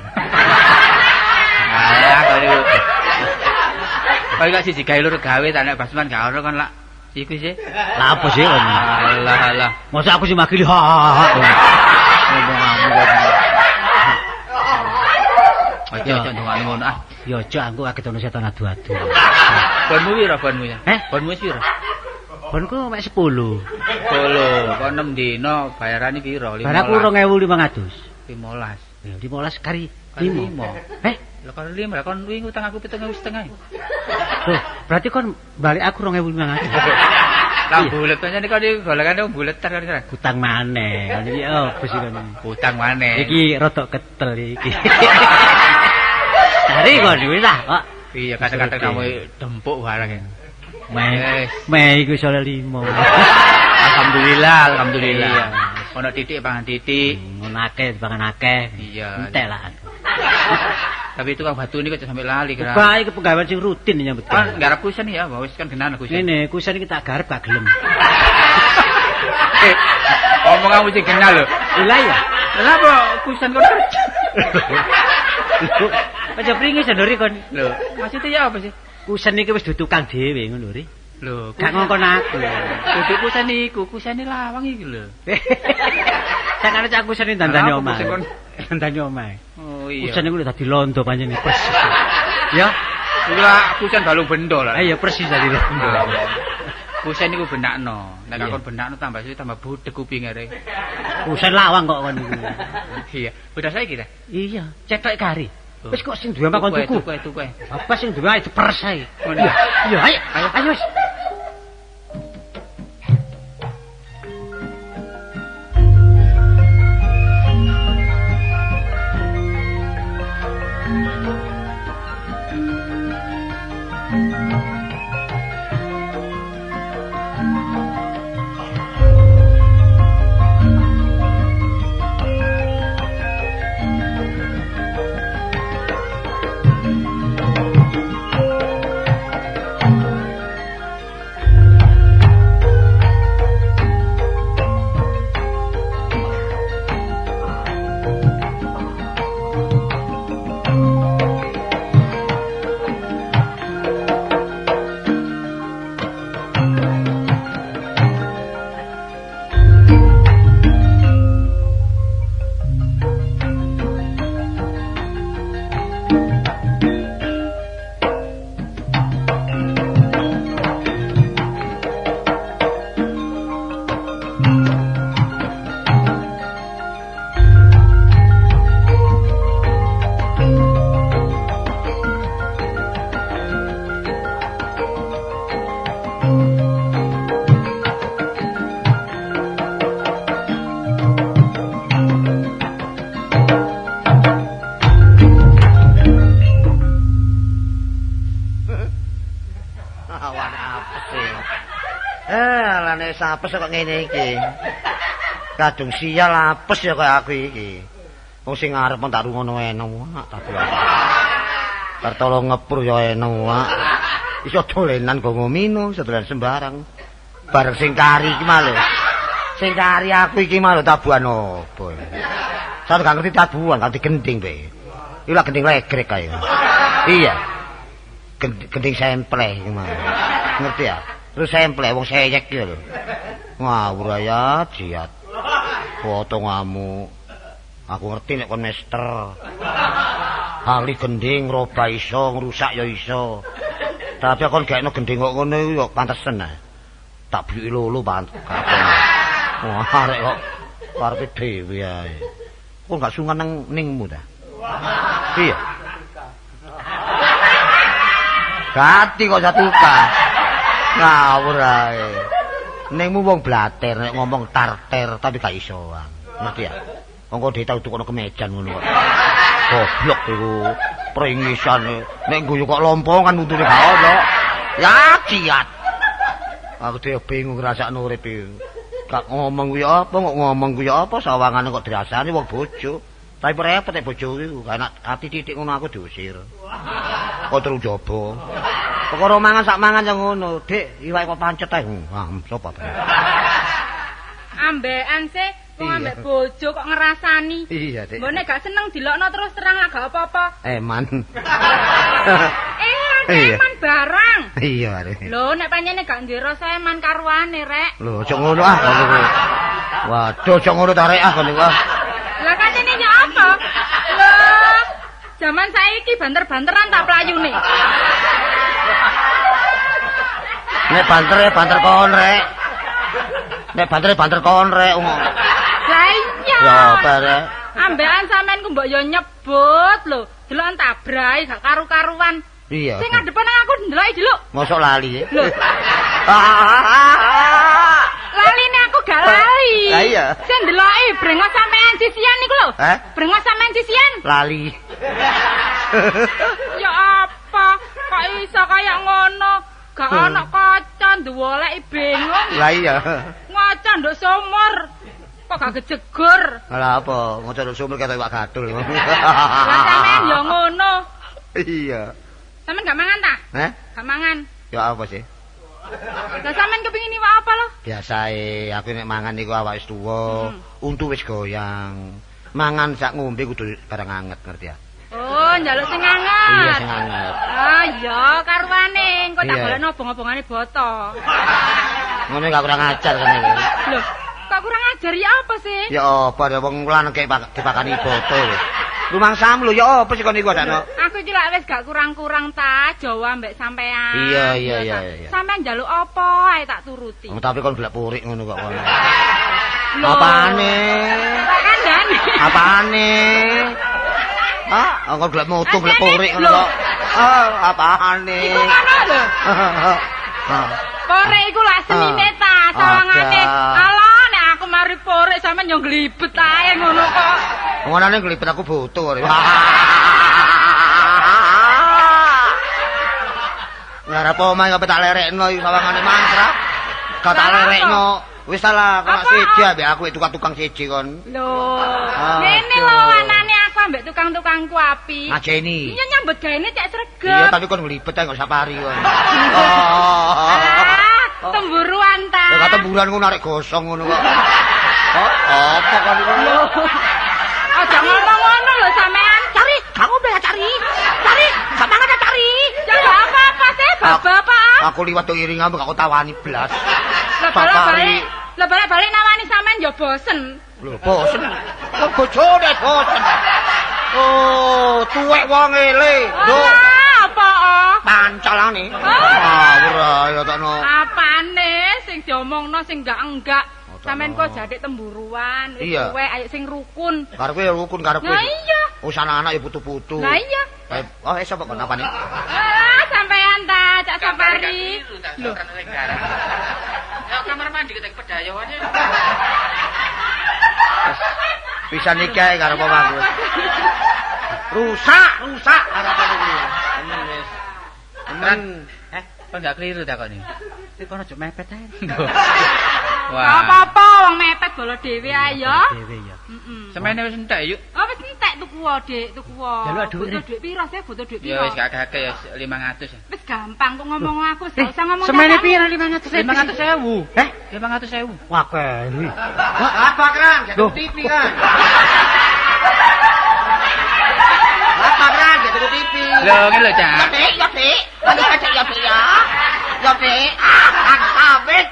[SPEAKER 4] Alah, kok niku. Kok gak siji gawe loro gawe ta nek basman gak ono kon lak iku sih.
[SPEAKER 5] Lah apa sih kon?
[SPEAKER 4] Alah alah.
[SPEAKER 5] Masa aku sing makili ha ha ha.
[SPEAKER 4] Ngomong kamu kok. Aja aja ndongakno ngono ah.
[SPEAKER 5] Ya aja aku kaget ono setan adu-adu.
[SPEAKER 4] Bonmu piro bonmu ya?
[SPEAKER 5] Eh?
[SPEAKER 4] Bonmu wis piro?
[SPEAKER 5] Bonku mek 10.
[SPEAKER 4] 10. Kok 6 dino bayarane piro? 15.
[SPEAKER 5] Bar aku 2500.
[SPEAKER 4] 15.
[SPEAKER 5] Ya 15 kari
[SPEAKER 4] Kari
[SPEAKER 5] 5.
[SPEAKER 4] lima.
[SPEAKER 5] Eh,
[SPEAKER 4] Lah kon 5, lah kon wingi utang aku 7,5.
[SPEAKER 5] loh, berarti kon balik aku 2500.
[SPEAKER 4] Lah bulet pancen kon iki golekane wong bulet ter kon.
[SPEAKER 5] Utang maneh. Kon iki opo sih kon?
[SPEAKER 4] Utang maneh.
[SPEAKER 5] Iki rodok ketel iki. Cari kon wis lah kok.
[SPEAKER 4] Iya, kadang-kadang kamu dempuk barang ya.
[SPEAKER 5] Meh,
[SPEAKER 4] Wes.
[SPEAKER 5] meh iku iso oleh 5.
[SPEAKER 4] Alhamdulillah, alhamdulillah.
[SPEAKER 5] Iya.
[SPEAKER 4] Ono titik pangan titik.
[SPEAKER 5] Ngono akeh pangan akeh.
[SPEAKER 4] Iya.
[SPEAKER 5] Entek lah aku.
[SPEAKER 4] Tapi tukang batu ini kok sampai lali kira.
[SPEAKER 5] Buka iki penggawean sing rutin nyambut
[SPEAKER 4] Kan
[SPEAKER 5] gawe.
[SPEAKER 4] garap kusen ya, wis kan genan kusen.
[SPEAKER 5] Ngene, kusen iki tak garap gak gelem.
[SPEAKER 4] Eh, omong kamu sing genah lho.
[SPEAKER 5] Lah ya.
[SPEAKER 4] Lah apa kusen kon kerja?
[SPEAKER 5] Aja pringis ndori kon.
[SPEAKER 4] Lho, maksudnya ya apa sih?
[SPEAKER 5] Kusen iki wis dudu tukang dhewe ngono ri.
[SPEAKER 4] Lho,
[SPEAKER 5] Gak ngongkon aku.
[SPEAKER 4] kudu kusen iku, kusene lawang iki lho.
[SPEAKER 5] Sakane cak kusen iki dandani
[SPEAKER 4] Lah, apa
[SPEAKER 5] omah.
[SPEAKER 4] kusen kon?
[SPEAKER 5] Dandani omah.
[SPEAKER 4] Oh iya.
[SPEAKER 5] Kusen iku dadi londo pancen persis. Ya,
[SPEAKER 4] Iku lah kusen balung bendo lah.
[SPEAKER 5] ayo persis dadi londo.
[SPEAKER 4] Kusen iku benakno. Nek
[SPEAKER 5] Iya.
[SPEAKER 4] kon benakno tambah suwe tambah budek kupinge rek.
[SPEAKER 5] Kusen lawang kok kon iku.
[SPEAKER 4] Iya, udah saiki ta?
[SPEAKER 5] Iya, cetok kari. Wis kok sing duwe omah kon tuku.
[SPEAKER 4] Tuku, tuku.
[SPEAKER 5] Apa sing duwe ae diperes ae.
[SPEAKER 4] Ngono.
[SPEAKER 5] Iya, iya, ayo.
[SPEAKER 4] Ayo.
[SPEAKER 5] Ayo wis.
[SPEAKER 1] Awane apes e. Eh, lane wis apes kok ngene iki. Kadung sial apes ya kaya aku iki. Wong sing arep tak rungono eno tapi.
[SPEAKER 6] Kartolo ngepur ya enak. Iso dolenan go ngomino, iso dolenan sembarang. Bareng sing kari iki malah. Sing kari aku iki malah tabuhan opo. Saya gak ngerti tabuhan, gak gending be. Iki lak gending legrek kae. Iya. Gending sempleh iki malah. Ngerti ya? Terus sempleh wong seyek iki lho. Ngawur ya, jiat. Potongamu. Aku ngerti nek kon mester. Ahli gending roba iso, ngrusak ya iso. Tapi kon gaekno gending kok ngono iku ya pantesen ah. Tak biyuki lolo pantes. Wah, arek kok karepe dhewe ae. Kok gak sungkan nang ningmu ta? Iya. Gati kok satuka. Ngawur ae. Ningmu wong blater nek ngomong tarter tapi gak iso. Ngerti ya? Wong kok dhewe tau tukono kemejan ngono kok. Goblok iku. Pringisane nek guyu kok lompongan untune gak ono. Ya ciat. Aku dhewe bingung ngrasakno urip iki. Gak ngomong kuwi apa, kok ngomong kuwi apa, sawangane kok dirasani wong bojo. Tapi repot nek bojo iku, gak enak ati titik ngono aku diusir. Kok terus njaba. Perkara mangan sak mangan ya ngono, Dik, iwake kok pancet ae. Wah, sapa ta?
[SPEAKER 3] Ambekan sih, wong ambek bojo kok ngerasani.
[SPEAKER 6] Iya, Dik.
[SPEAKER 3] Mbok nek gak seneng dilokno terus terang lah gak apa-apa.
[SPEAKER 6] Eman.
[SPEAKER 3] Eman barang.
[SPEAKER 6] Iya, Rek.
[SPEAKER 3] Lho, nek pancene gak duwe rasa eman karuane, Rek.
[SPEAKER 6] Lho, aja ngono ah kon niku. Waduh, aja ngono ta rek ah kon niku.
[SPEAKER 3] Lah katene ya apa? Lho, jaman saiki banter-banteran tak playune.
[SPEAKER 6] Nek banter ya banter kon, Rek. Nek banter ya banter kon, Rek.
[SPEAKER 3] Lah iya.
[SPEAKER 6] Ya apa, Rek?
[SPEAKER 3] Ambekan sampean ku mbok yo nyebut lho, delokan tabrai gak karu-karuan.
[SPEAKER 6] Iya.
[SPEAKER 3] Sing ngadepan nang aku ndeloki delok.
[SPEAKER 6] Mosok lali.
[SPEAKER 3] Lho. Laline aku gak lali.
[SPEAKER 6] Lah iya.
[SPEAKER 3] Sing ndeloki brengos sampean sisian niku lho.
[SPEAKER 6] Hah?
[SPEAKER 3] Brengos sampean sisian.
[SPEAKER 6] Lali.
[SPEAKER 3] Ya apa? Kok iso kaya ngono? Gak ono kaca nduwoleki bingung.
[SPEAKER 6] Lah iya.
[SPEAKER 3] Ngaca nduk sumur. Kok gak kejegur.
[SPEAKER 6] Lah apa? Ngaca nduk sumur ketok iwak gathul.
[SPEAKER 3] Lah sampean ya ngono.
[SPEAKER 6] Iya.
[SPEAKER 3] Sampean gak mangan ta?
[SPEAKER 6] Heh?
[SPEAKER 3] Gak mangan.
[SPEAKER 6] Ya apa sih?
[SPEAKER 3] Lah sampean kepengin iwak apa lho?
[SPEAKER 6] Biasae aku nek mangan iku awak wis tuwa, untu wis goyang. Mangan sak ngombe kudu barang anget, ngerti ya?
[SPEAKER 3] Oh, njaluk sing anget.
[SPEAKER 6] Iya, sing anget.
[SPEAKER 3] Ah, iya, karuane engko tak
[SPEAKER 6] Iya.
[SPEAKER 3] golekno obong-obongane boto.
[SPEAKER 6] Ngono gak kurang ajar kan iki.
[SPEAKER 3] Lho, kok kurang ajar ya apa sih?
[SPEAKER 6] Ya apa ya wong lanang kek dipakani boto lho. Rumangsamu lho ya apa sih kon iku adakno?
[SPEAKER 3] Aku iki lak wis gak kurang-kurang ta Jawa mbek sampean.
[SPEAKER 6] Iya, iya, iya, iya.
[SPEAKER 3] Sampean njaluk apa ae tak turuti.
[SPEAKER 6] Oh, tapi kon golek purik ngono kok kon.
[SPEAKER 3] Lho.
[SPEAKER 6] Apane?
[SPEAKER 3] Tak kandhane.
[SPEAKER 6] Apane? Ah, aku golek moto golek purik ngono
[SPEAKER 3] Lho.
[SPEAKER 6] kok. Ah, apane?
[SPEAKER 3] Iku ngono lho. Porek iku lak senine ta, sawangane. Alah, nek aku mari porek sampean yo nglibet ae ngono kok.
[SPEAKER 6] Ngonane nglibet aku butuh. Ngarep omah kok tak lerekno iki sawangane mantra. Gak tak lerekno. Wis ta lah, kok siji ambek aku tukang-tukang siji kon.
[SPEAKER 3] Lho, ngene lho anane aku ambek tukang-tukangku api.
[SPEAKER 6] Ngajeni.
[SPEAKER 3] Iya nyambut gaene cek sregep.
[SPEAKER 6] Iya, tapi kon nglibet ae kok safari kon. Oh.
[SPEAKER 3] Alah, temburuan ta.
[SPEAKER 6] Ya temburuan ngono arek gosong ngono kok. Oh, apa kon iku?
[SPEAKER 3] Aja ngomong ngono lho sampean.
[SPEAKER 2] Cari, gak ngombe cari. Cari, gak mangan cari.
[SPEAKER 3] Ya gak apa-apa sih, bapak-bapak.
[SPEAKER 6] Aku liwat do iringan kok tawani blas.
[SPEAKER 3] Lah balik-balik, lah balik-balik nawani sampean ya bosen.
[SPEAKER 6] Lho, bosen. Lho bojone bosen. Oh, tuwek wong ele. Lho,
[SPEAKER 3] apa?
[SPEAKER 6] Pancalane. Ah, ora ya takno.
[SPEAKER 3] Apane sing diomongno sing enggak-enggak. Sampeyan kok jadik temburuan, wis tuwek ayo sing rukun.
[SPEAKER 6] Karepe ya rukun karepe.
[SPEAKER 3] Lah iya.
[SPEAKER 6] Wis anak-anak ya putu-putu.
[SPEAKER 3] Lah iya.
[SPEAKER 6] Oh, sapa kon apane?
[SPEAKER 3] Ah, sampean ta, Cak Safari.
[SPEAKER 4] Lho. Ya kamar mandi ketek pedayoane.
[SPEAKER 6] Bisa nikah karo apa aku. Rusak, rusak harapan iki. Temen wis. Temen.
[SPEAKER 4] Kok enggak keliru ta kok ini?
[SPEAKER 5] Iki kono aja mepet ae.
[SPEAKER 3] Wah. Apa-apa wong mepet bolo dhewe ae ya.
[SPEAKER 5] Dhewe ya.
[SPEAKER 3] Heeh.
[SPEAKER 4] Semene wis entek yuk.
[SPEAKER 3] Oh wis entek tuku Tuku wae, Dik, tuku wae.
[SPEAKER 5] Jaluk dhuwit.
[SPEAKER 3] Butuh dhuwit piro sih? Butuh dhuwit
[SPEAKER 4] Ya
[SPEAKER 3] piro?
[SPEAKER 4] wis gak akeh ya 500.
[SPEAKER 3] Wis gampang kok ngomong aku, gak usah ngomong.
[SPEAKER 5] Semene
[SPEAKER 3] cacane.
[SPEAKER 5] piro 500.000?
[SPEAKER 4] 500.000.
[SPEAKER 5] Eh?
[SPEAKER 4] 500.000.
[SPEAKER 5] Wah, keli.
[SPEAKER 6] Apa kran?
[SPEAKER 5] Loh.
[SPEAKER 6] Jadi TV kan. Apa kran? Jadi TV.
[SPEAKER 4] Lho ngene lho, Cak.
[SPEAKER 6] Ya, Dik, ya, Dik. Mana Cak, ya, Dik, ya. Ya, Dik. Ah, sabit.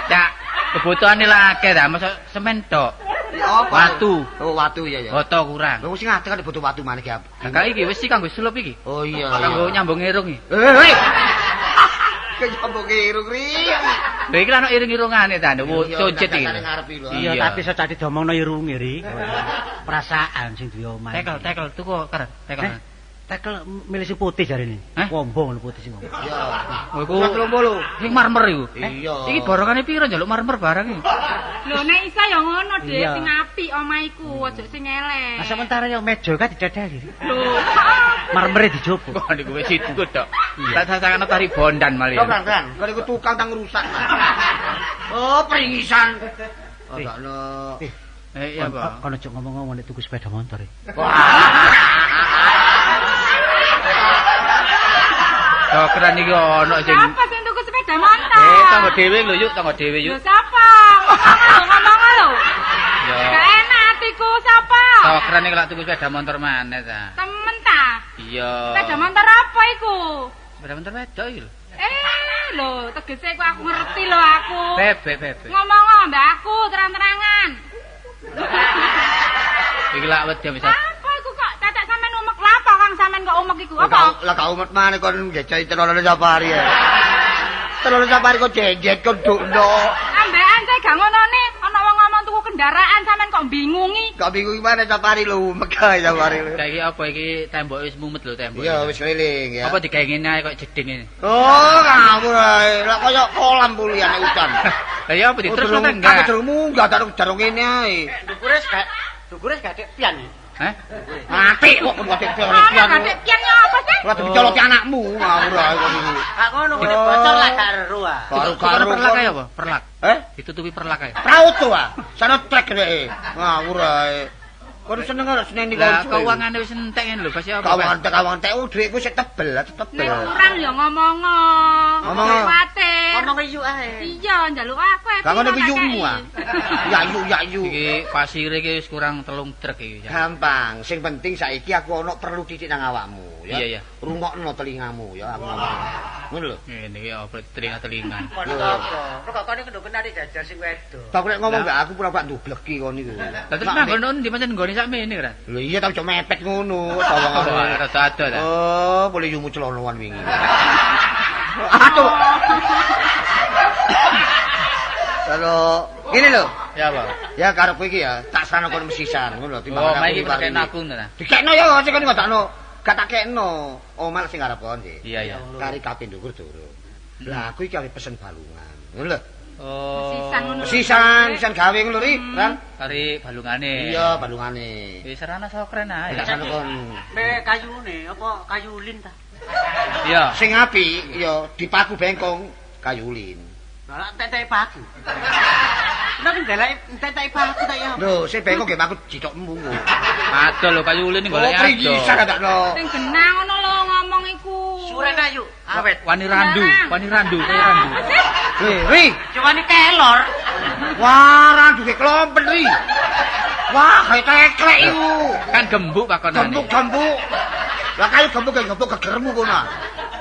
[SPEAKER 4] Cak, kebutuhane lah akeh ta, mosok semen tok.
[SPEAKER 6] Ya apa?
[SPEAKER 4] Watu.
[SPEAKER 6] Oh, watu iya ya.
[SPEAKER 4] Boto kurang.
[SPEAKER 6] Lho sing ngadeg kan butuh watu maneh ki.
[SPEAKER 4] Lah kali iki wis kanggo sulup iki.
[SPEAKER 6] Oh iya.
[SPEAKER 4] Kanggo nyambung irung iki.
[SPEAKER 6] Eh, eh. Kejambung irung ri.
[SPEAKER 4] Lho iki lha ono irung-irungane ta, cucit iki.
[SPEAKER 6] Ngarep iki lho.
[SPEAKER 5] Iya, tapi iso cati diomongno irunge, Ri. Perasaan sing duwe omah.
[SPEAKER 4] Tekel, tekel tuku keren, tekel.
[SPEAKER 5] Eh? Tekel milih sing putih jarene.
[SPEAKER 4] Hah?
[SPEAKER 5] Wombo ngono putih sing wombo.
[SPEAKER 6] Iya.
[SPEAKER 4] Oh, iku
[SPEAKER 6] 30.
[SPEAKER 4] sing marmer iku.
[SPEAKER 6] Iya.
[SPEAKER 4] Iki borongane piro njaluk marmer barang iki?
[SPEAKER 3] Lho nek iso ya ngono, Dik,
[SPEAKER 5] Iya.
[SPEAKER 3] sing apik omah iku, aja sing elek.
[SPEAKER 5] Nah, sementara ya meja kan didadali.
[SPEAKER 3] Lho,
[SPEAKER 5] Marmere dijupuk.
[SPEAKER 4] Kok niku wis iku tok. Tak sasakno tari bondan malih.
[SPEAKER 6] Lho kan kan, kon iku tukang tang rusak. Oh, peringisan. Oh, gak ono.
[SPEAKER 4] Eh iya, Pak.
[SPEAKER 5] Kono cuk ngomong-ngomong nek tuku sepeda motor. E.
[SPEAKER 4] Dokteran iki ono sing
[SPEAKER 3] Siapa sing tuku sepeda motor?
[SPEAKER 4] Eh, tanggo dhewe lho yuk, tanggo dhewe
[SPEAKER 3] Lho
[SPEAKER 4] yuk.
[SPEAKER 3] sapa? Ngomong lho, ngomong lho.
[SPEAKER 4] Ya.
[SPEAKER 3] Gak enak atiku sapa?
[SPEAKER 4] Dokteran iki lak tuku sepeda motor maneh ta.
[SPEAKER 3] Temen ta?
[SPEAKER 4] Iya.
[SPEAKER 3] Sepeda motor apa iku?
[SPEAKER 4] Sepeda motor wedok iki lho.
[SPEAKER 3] Eh, lho, tegese ku aku ngerti lho aku.
[SPEAKER 4] Bebek, bebek.
[SPEAKER 3] Ngomong mbak aku terang-terangan.
[SPEAKER 4] Iki lak wedi bisa.
[SPEAKER 3] Apa iku kok tetek sampean umek lha apa Kang sampean kok umek iku apa?
[SPEAKER 6] Lah gak umet maneh kon ngecai celana safari ya. Celana safari kok jejet kon dukno.
[SPEAKER 3] Ambekan saya gak ngonone, ana wong ngomong tuku kendaraan sampean kok bingungi.
[SPEAKER 6] Gak bingung gimana safari lho, megah safari lho.
[SPEAKER 4] Kayak iki apa iki tembok wis mumet lho tembok.
[SPEAKER 6] Iya wis keliling ya.
[SPEAKER 4] Apa digawe ngene ae kok jeding ini.
[SPEAKER 6] Oh, ngawur ae. Lah kaya kolam puliane udan.
[SPEAKER 4] Lah ya apa diterus ta
[SPEAKER 6] Aku
[SPEAKER 4] enggak?
[SPEAKER 6] durung munggah tak durung ngene ae.
[SPEAKER 5] Dukure gak dukure gak dek pian.
[SPEAKER 4] Hah?
[SPEAKER 6] Mati kok kon wadek
[SPEAKER 3] Ana
[SPEAKER 6] pian.
[SPEAKER 3] gak pian apa sih?
[SPEAKER 6] Ora dicoloti anakmu, ngawur ae kon iki.
[SPEAKER 5] Gak ngono nek bocor lah gak ero ah.
[SPEAKER 6] Baru
[SPEAKER 4] Karo
[SPEAKER 6] karo
[SPEAKER 4] perlak ae apa? Perlak.
[SPEAKER 6] Eh?
[SPEAKER 4] Ditutupi perlak ae.
[SPEAKER 6] Praut to ah. Sana trek dhek. Ngawur ae. Kon seneng ora seneni
[SPEAKER 4] Lah
[SPEAKER 6] kon.
[SPEAKER 4] keuangane wis entek ngene lho, pasti apa?
[SPEAKER 6] Kawangan tek kawangan tek oh dhuwitku sik tebel, lah tebel.
[SPEAKER 3] Nek kurang ya ngomong.
[SPEAKER 6] Ngomong.
[SPEAKER 3] Kuwatir.
[SPEAKER 5] Ngomong yuk ae.
[SPEAKER 3] Iya, njaluk aku.
[SPEAKER 6] Gak ngono iku yukmu ah. Ya yu ya yu.
[SPEAKER 4] Iki pasire iki wis kurang 3 truk iki.
[SPEAKER 6] Gampang, sing penting saiki aku ono perlu titik nang awakmu ya.
[SPEAKER 4] Iya, iya.
[SPEAKER 6] Rungokno telingamu ya aku ngomong. Ngono lho.
[SPEAKER 4] Ngene iki apa telinga-telingan.
[SPEAKER 5] Kono apa? Kok kono kudu kena dijajar sing wedok.
[SPEAKER 6] Aku nek ngomong mbak aku pura-pura ndubleki kon iku.
[SPEAKER 4] Lah terus manggon ndi pancen nggone sakmene ora?
[SPEAKER 6] Lho iya tapi cok mepet ngono,
[SPEAKER 4] Oh,
[SPEAKER 6] sawangane.
[SPEAKER 4] rada ado ta.
[SPEAKER 6] Oh, boleh yumu celonoan wingi. Aduh. Kalau ngene lho.
[SPEAKER 4] Ya apa?
[SPEAKER 6] Ya karepku iki ya, tak serano kon mesisan ngono lho
[SPEAKER 4] Oh,
[SPEAKER 6] timbangan
[SPEAKER 4] mae iki
[SPEAKER 6] liwat
[SPEAKER 4] perkene
[SPEAKER 6] ini.
[SPEAKER 4] aku ngono ta.
[SPEAKER 6] Dikekno ya sing kon ngodakno. Gak tak kekno. Omah sing arep kon sih.
[SPEAKER 4] Iya, iya.
[SPEAKER 6] Kari kabeh ndukur durung. Lah aku iki arep pesen balungan. Ngono lho.
[SPEAKER 4] Oh.
[SPEAKER 3] Mesisan ngono.
[SPEAKER 6] Mesisan, mesisan gawe ngono lho, Ri. Ran.
[SPEAKER 4] Kari balungane.
[SPEAKER 6] Iya, balungane.
[SPEAKER 4] Wis serana sokren ae.
[SPEAKER 6] Tak serano kon.
[SPEAKER 5] Mek kayune apa kayu ulin ta?
[SPEAKER 4] Iya.
[SPEAKER 6] Sing apik ya dipaku bengkong kayu ulin.
[SPEAKER 5] Lah entek-entek paku. Kenapa ndelok entek-entek paku ta ya?
[SPEAKER 6] Lho, sing bengkong nggih paku jithokmu.
[SPEAKER 4] Ado lho kayu ulin
[SPEAKER 6] Oh,
[SPEAKER 4] golek ado.
[SPEAKER 6] pringisan kadakno.
[SPEAKER 3] Sing genah ngono lho ngomong iku.
[SPEAKER 5] Suren ayu, awet.
[SPEAKER 4] Wani randu, wani randu, kaya randu.
[SPEAKER 3] Apa sih?
[SPEAKER 6] Lho, Ri.
[SPEAKER 5] Cuma ni kelor.
[SPEAKER 6] Wah, randu ge klompen, Ri. Wah, kayak teklek iku.
[SPEAKER 4] Kan gembuk pakonane.
[SPEAKER 6] Gembuk-gembuk. Lah kayu gembuk kayak gembuk gegermu kono.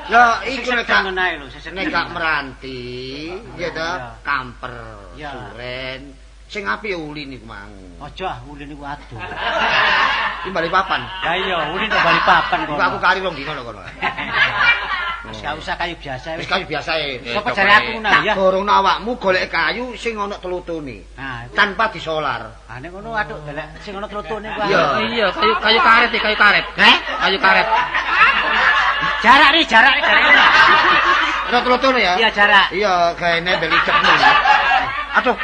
[SPEAKER 6] Ya iku nek gak
[SPEAKER 5] ngono ae lho, sesek
[SPEAKER 6] nek gak meranti, ya ta, kamper,
[SPEAKER 5] Iya.
[SPEAKER 6] suren. Sing apik ya ulin iku mang.
[SPEAKER 5] Aja ah ulin iku adoh.
[SPEAKER 6] Iki bali papan.
[SPEAKER 5] Lah iya, ulin kok bali papan
[SPEAKER 6] Iku
[SPEAKER 5] kono.
[SPEAKER 6] aku kari rong dino lho kono.
[SPEAKER 5] Wis gak usah kayu biasa
[SPEAKER 6] Wis kayu biasa e.
[SPEAKER 4] Ya,
[SPEAKER 5] Sopo jare aku ngono
[SPEAKER 6] Tak
[SPEAKER 5] ya?
[SPEAKER 6] gorongno awakmu golek kayu sing ana telutune.
[SPEAKER 5] Nah, iku-
[SPEAKER 6] Tanpa disolar.
[SPEAKER 5] ah nek ngono aduh delek sing ana tlutune ku.
[SPEAKER 6] Iya.
[SPEAKER 4] Iya, kayu kayu karet kayu karet.
[SPEAKER 6] Heh?
[SPEAKER 4] Kayu karet.
[SPEAKER 5] Jarak nih, jarak nih, jarak.
[SPEAKER 6] Ana telutune ya?
[SPEAKER 5] Iya, jarak.
[SPEAKER 6] Iya, gaene beli cepmu. Aduh.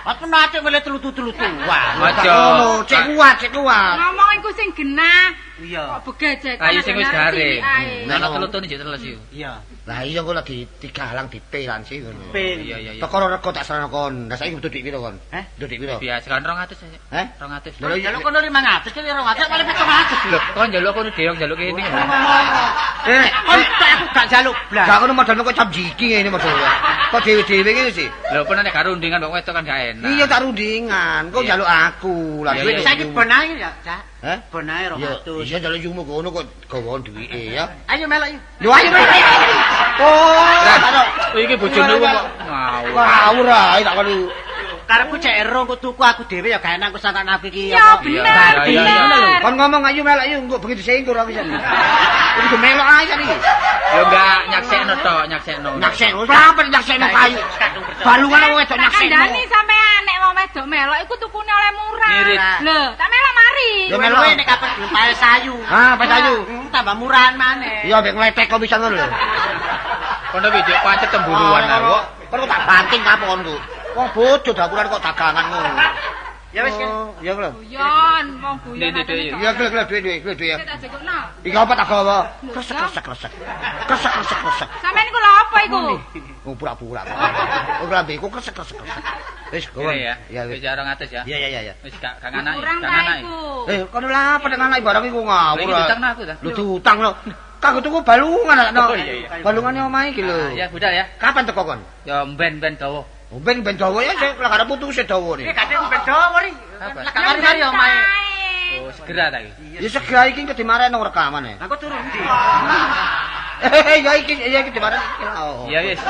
[SPEAKER 5] Aku nate milih telu-telu-tuan.
[SPEAKER 4] Aja.
[SPEAKER 6] Ngono, cek kuat, cek kuat.
[SPEAKER 3] Ngomong iku sing genah.
[SPEAKER 5] Iya.
[SPEAKER 3] Kok begejek.
[SPEAKER 4] Kayu sing wis garing.
[SPEAKER 3] Ae.
[SPEAKER 4] Ana telu-telu jek teles iku.
[SPEAKER 5] Iya.
[SPEAKER 6] Lah iya engko lagi digalang dipelan sih ngono.
[SPEAKER 5] Pil.
[SPEAKER 4] Iya iya iya.
[SPEAKER 6] Teko rego tak serana kon. Lah saiki butuh dhuwit piro kon?
[SPEAKER 5] Heh?
[SPEAKER 6] Butuh dhuwit piro?
[SPEAKER 4] Biasa kan 200 aja.
[SPEAKER 6] Heh?
[SPEAKER 4] 200.
[SPEAKER 6] Lho iya.
[SPEAKER 5] Jaluk kono 500 kene 200 paling 700.
[SPEAKER 4] Lho, kon njaluk kono dhewe njaluk kene.
[SPEAKER 6] Eh,
[SPEAKER 5] Kon tok aku gak jaluk blas.
[SPEAKER 6] gak ngono modalmu kok jam jiki ngene modal. Kok dhewe-dhewe ngene sih?
[SPEAKER 4] Lho, pun nek gak rundingan kok wedok kan gak enak.
[SPEAKER 6] Iya tak rundingan, kok
[SPEAKER 4] Iya.
[SPEAKER 6] njaluk aku. Lah
[SPEAKER 4] Iya,
[SPEAKER 6] duit
[SPEAKER 4] iya.
[SPEAKER 5] Saiki bonae ya, Cak.
[SPEAKER 6] Heh?
[SPEAKER 5] Bonae
[SPEAKER 6] Iya,
[SPEAKER 5] 200.
[SPEAKER 6] iya njaluk yumu kono kok gawon duwike ya.
[SPEAKER 5] Ayo melok yuk.
[SPEAKER 6] Lho ayo ayo. Oh,
[SPEAKER 4] Lah, iki bojone wong kok ngawur.
[SPEAKER 6] ngawur ae tak kono.
[SPEAKER 5] Karepku cek ero engko tuku aku dhewe ya gak enak aku sangkan aku iki.
[SPEAKER 3] Iya,
[SPEAKER 5] apa.
[SPEAKER 3] bener,
[SPEAKER 4] Iya, iya, iya.
[SPEAKER 3] bener.
[SPEAKER 6] Kon ngomong ayo melok ayo engko bengi disingkur aku jan. Kudu melok ae jan iki.
[SPEAKER 4] Ya enggak nyaksekno tok, nyaksekno.
[SPEAKER 6] Nyaksekno, sampe nyaksekno kayu. Balungan wong wedok
[SPEAKER 3] Tak
[SPEAKER 6] nyaksekno.
[SPEAKER 3] kandhani sampean nek wong wedok melok iku tukune oleh murah.
[SPEAKER 4] Ngirit.
[SPEAKER 3] Lho, tak melok mari.
[SPEAKER 6] Ya melok.
[SPEAKER 5] Luwe nek kapan gelem pae sayu.
[SPEAKER 6] Ah, pae sayu.
[SPEAKER 5] Tambah murahan maneh.
[SPEAKER 6] Iya, mek ngletek kok bisa ngono lho.
[SPEAKER 4] Kono iki jek pancet temburuan aku.
[SPEAKER 6] Kon kok tak banting kapok kon ku. Wong bojo dapuran kok dagangan ngono.
[SPEAKER 5] Ya wis kan.
[SPEAKER 6] Oh, iya lho.
[SPEAKER 3] Guyon, wong guyon.
[SPEAKER 4] Nek, nek, nek,
[SPEAKER 6] Iya, gele gele duwe duwe gele duwe.
[SPEAKER 3] Tak jekokno.
[SPEAKER 6] Iki apa tak gawa? Kresek kresek kresek. Kresek kresek kresek.
[SPEAKER 3] Sampeyan iku lho apa iku?
[SPEAKER 6] Oh, pura-pura. Oh, lambeku kresek kresek kresek. Wis, gawa.
[SPEAKER 4] Ini ya.
[SPEAKER 6] Iya,
[SPEAKER 4] Wis
[SPEAKER 6] wis.
[SPEAKER 4] ya 200 ya.
[SPEAKER 6] Iya, iya, iya, iya.
[SPEAKER 4] Wis gak gak nganaki,
[SPEAKER 3] Kurang
[SPEAKER 4] gak
[SPEAKER 3] ta
[SPEAKER 4] nganaki.
[SPEAKER 3] iku.
[SPEAKER 6] Eh, kono lah apa nek anake barang iku ngawur.
[SPEAKER 4] Lah, iki diutangno aku ta?
[SPEAKER 6] Lho diutang lho. Kanggo tuku balungan no.
[SPEAKER 4] Oh, iya, iya.
[SPEAKER 6] Balungane omahe iki lho.
[SPEAKER 4] Ya budal ya.
[SPEAKER 6] Kapan teko kon?
[SPEAKER 4] Ya ben-ben dawa.
[SPEAKER 6] Oh, Ben dawa ya sik lah karep putuse dawa
[SPEAKER 5] Iki
[SPEAKER 6] nih.
[SPEAKER 5] gak ben dawa ri.
[SPEAKER 4] Apa?
[SPEAKER 5] Lah gak mari-mari omahe.
[SPEAKER 4] Oh, segera ta iki.
[SPEAKER 6] Ya segera iki engko dimareno rekaman e.
[SPEAKER 5] Aku turu ndi?
[SPEAKER 6] Eh, ya iki ya iki dimareno. Oh.
[SPEAKER 4] Iya wis.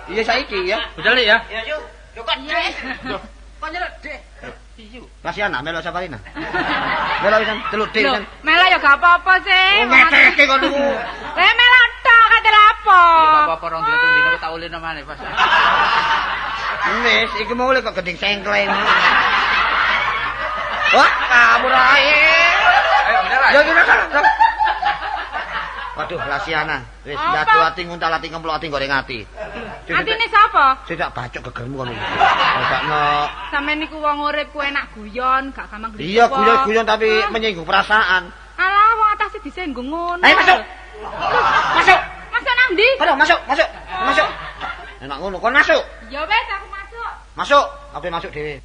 [SPEAKER 6] Iya saiki ya.
[SPEAKER 4] Budal ya.
[SPEAKER 5] Ya yuk. Yo kok Dek. Kok nyeluk Dek.
[SPEAKER 6] Kasihan ah melok Saparina. Melok pisan, teluk D
[SPEAKER 3] Lho,
[SPEAKER 6] pisan.
[SPEAKER 3] melok ya gak apa-apa sih.
[SPEAKER 6] Oh, ngeteke kon niku.
[SPEAKER 3] Lah melok tok kate lapo.
[SPEAKER 4] Ya gak apa-apa rong dino telung dino tak ulino maneh pas.
[SPEAKER 6] Wis, iki mau kok gending sengkleng. Wah, kabur ae.
[SPEAKER 4] Ayo budal.
[SPEAKER 6] Ya ya ya. Waduh, Lasiana. Wis
[SPEAKER 3] Apa?
[SPEAKER 6] jatuh ati nguntal ati ngemplok ati goreng ati.
[SPEAKER 3] Atine sapa?
[SPEAKER 6] Sing tak bacok gegermu kono. Bacokno.
[SPEAKER 3] Sampeyan niku wong urip ku enak guyon, gak gampang gede.
[SPEAKER 6] Iya, guyon-guyon tapi menyinggung perasaan.
[SPEAKER 3] Alah, wong atase disinggung ngono.
[SPEAKER 6] Ayo masuk. Masuk.
[SPEAKER 3] Masuk nang ndi?
[SPEAKER 6] Ayo masuk, masuk. Masuk. Enak ngono, kon masuk.
[SPEAKER 3] Ya wis aku masuk.
[SPEAKER 6] Masuk, aku masuk dhewe.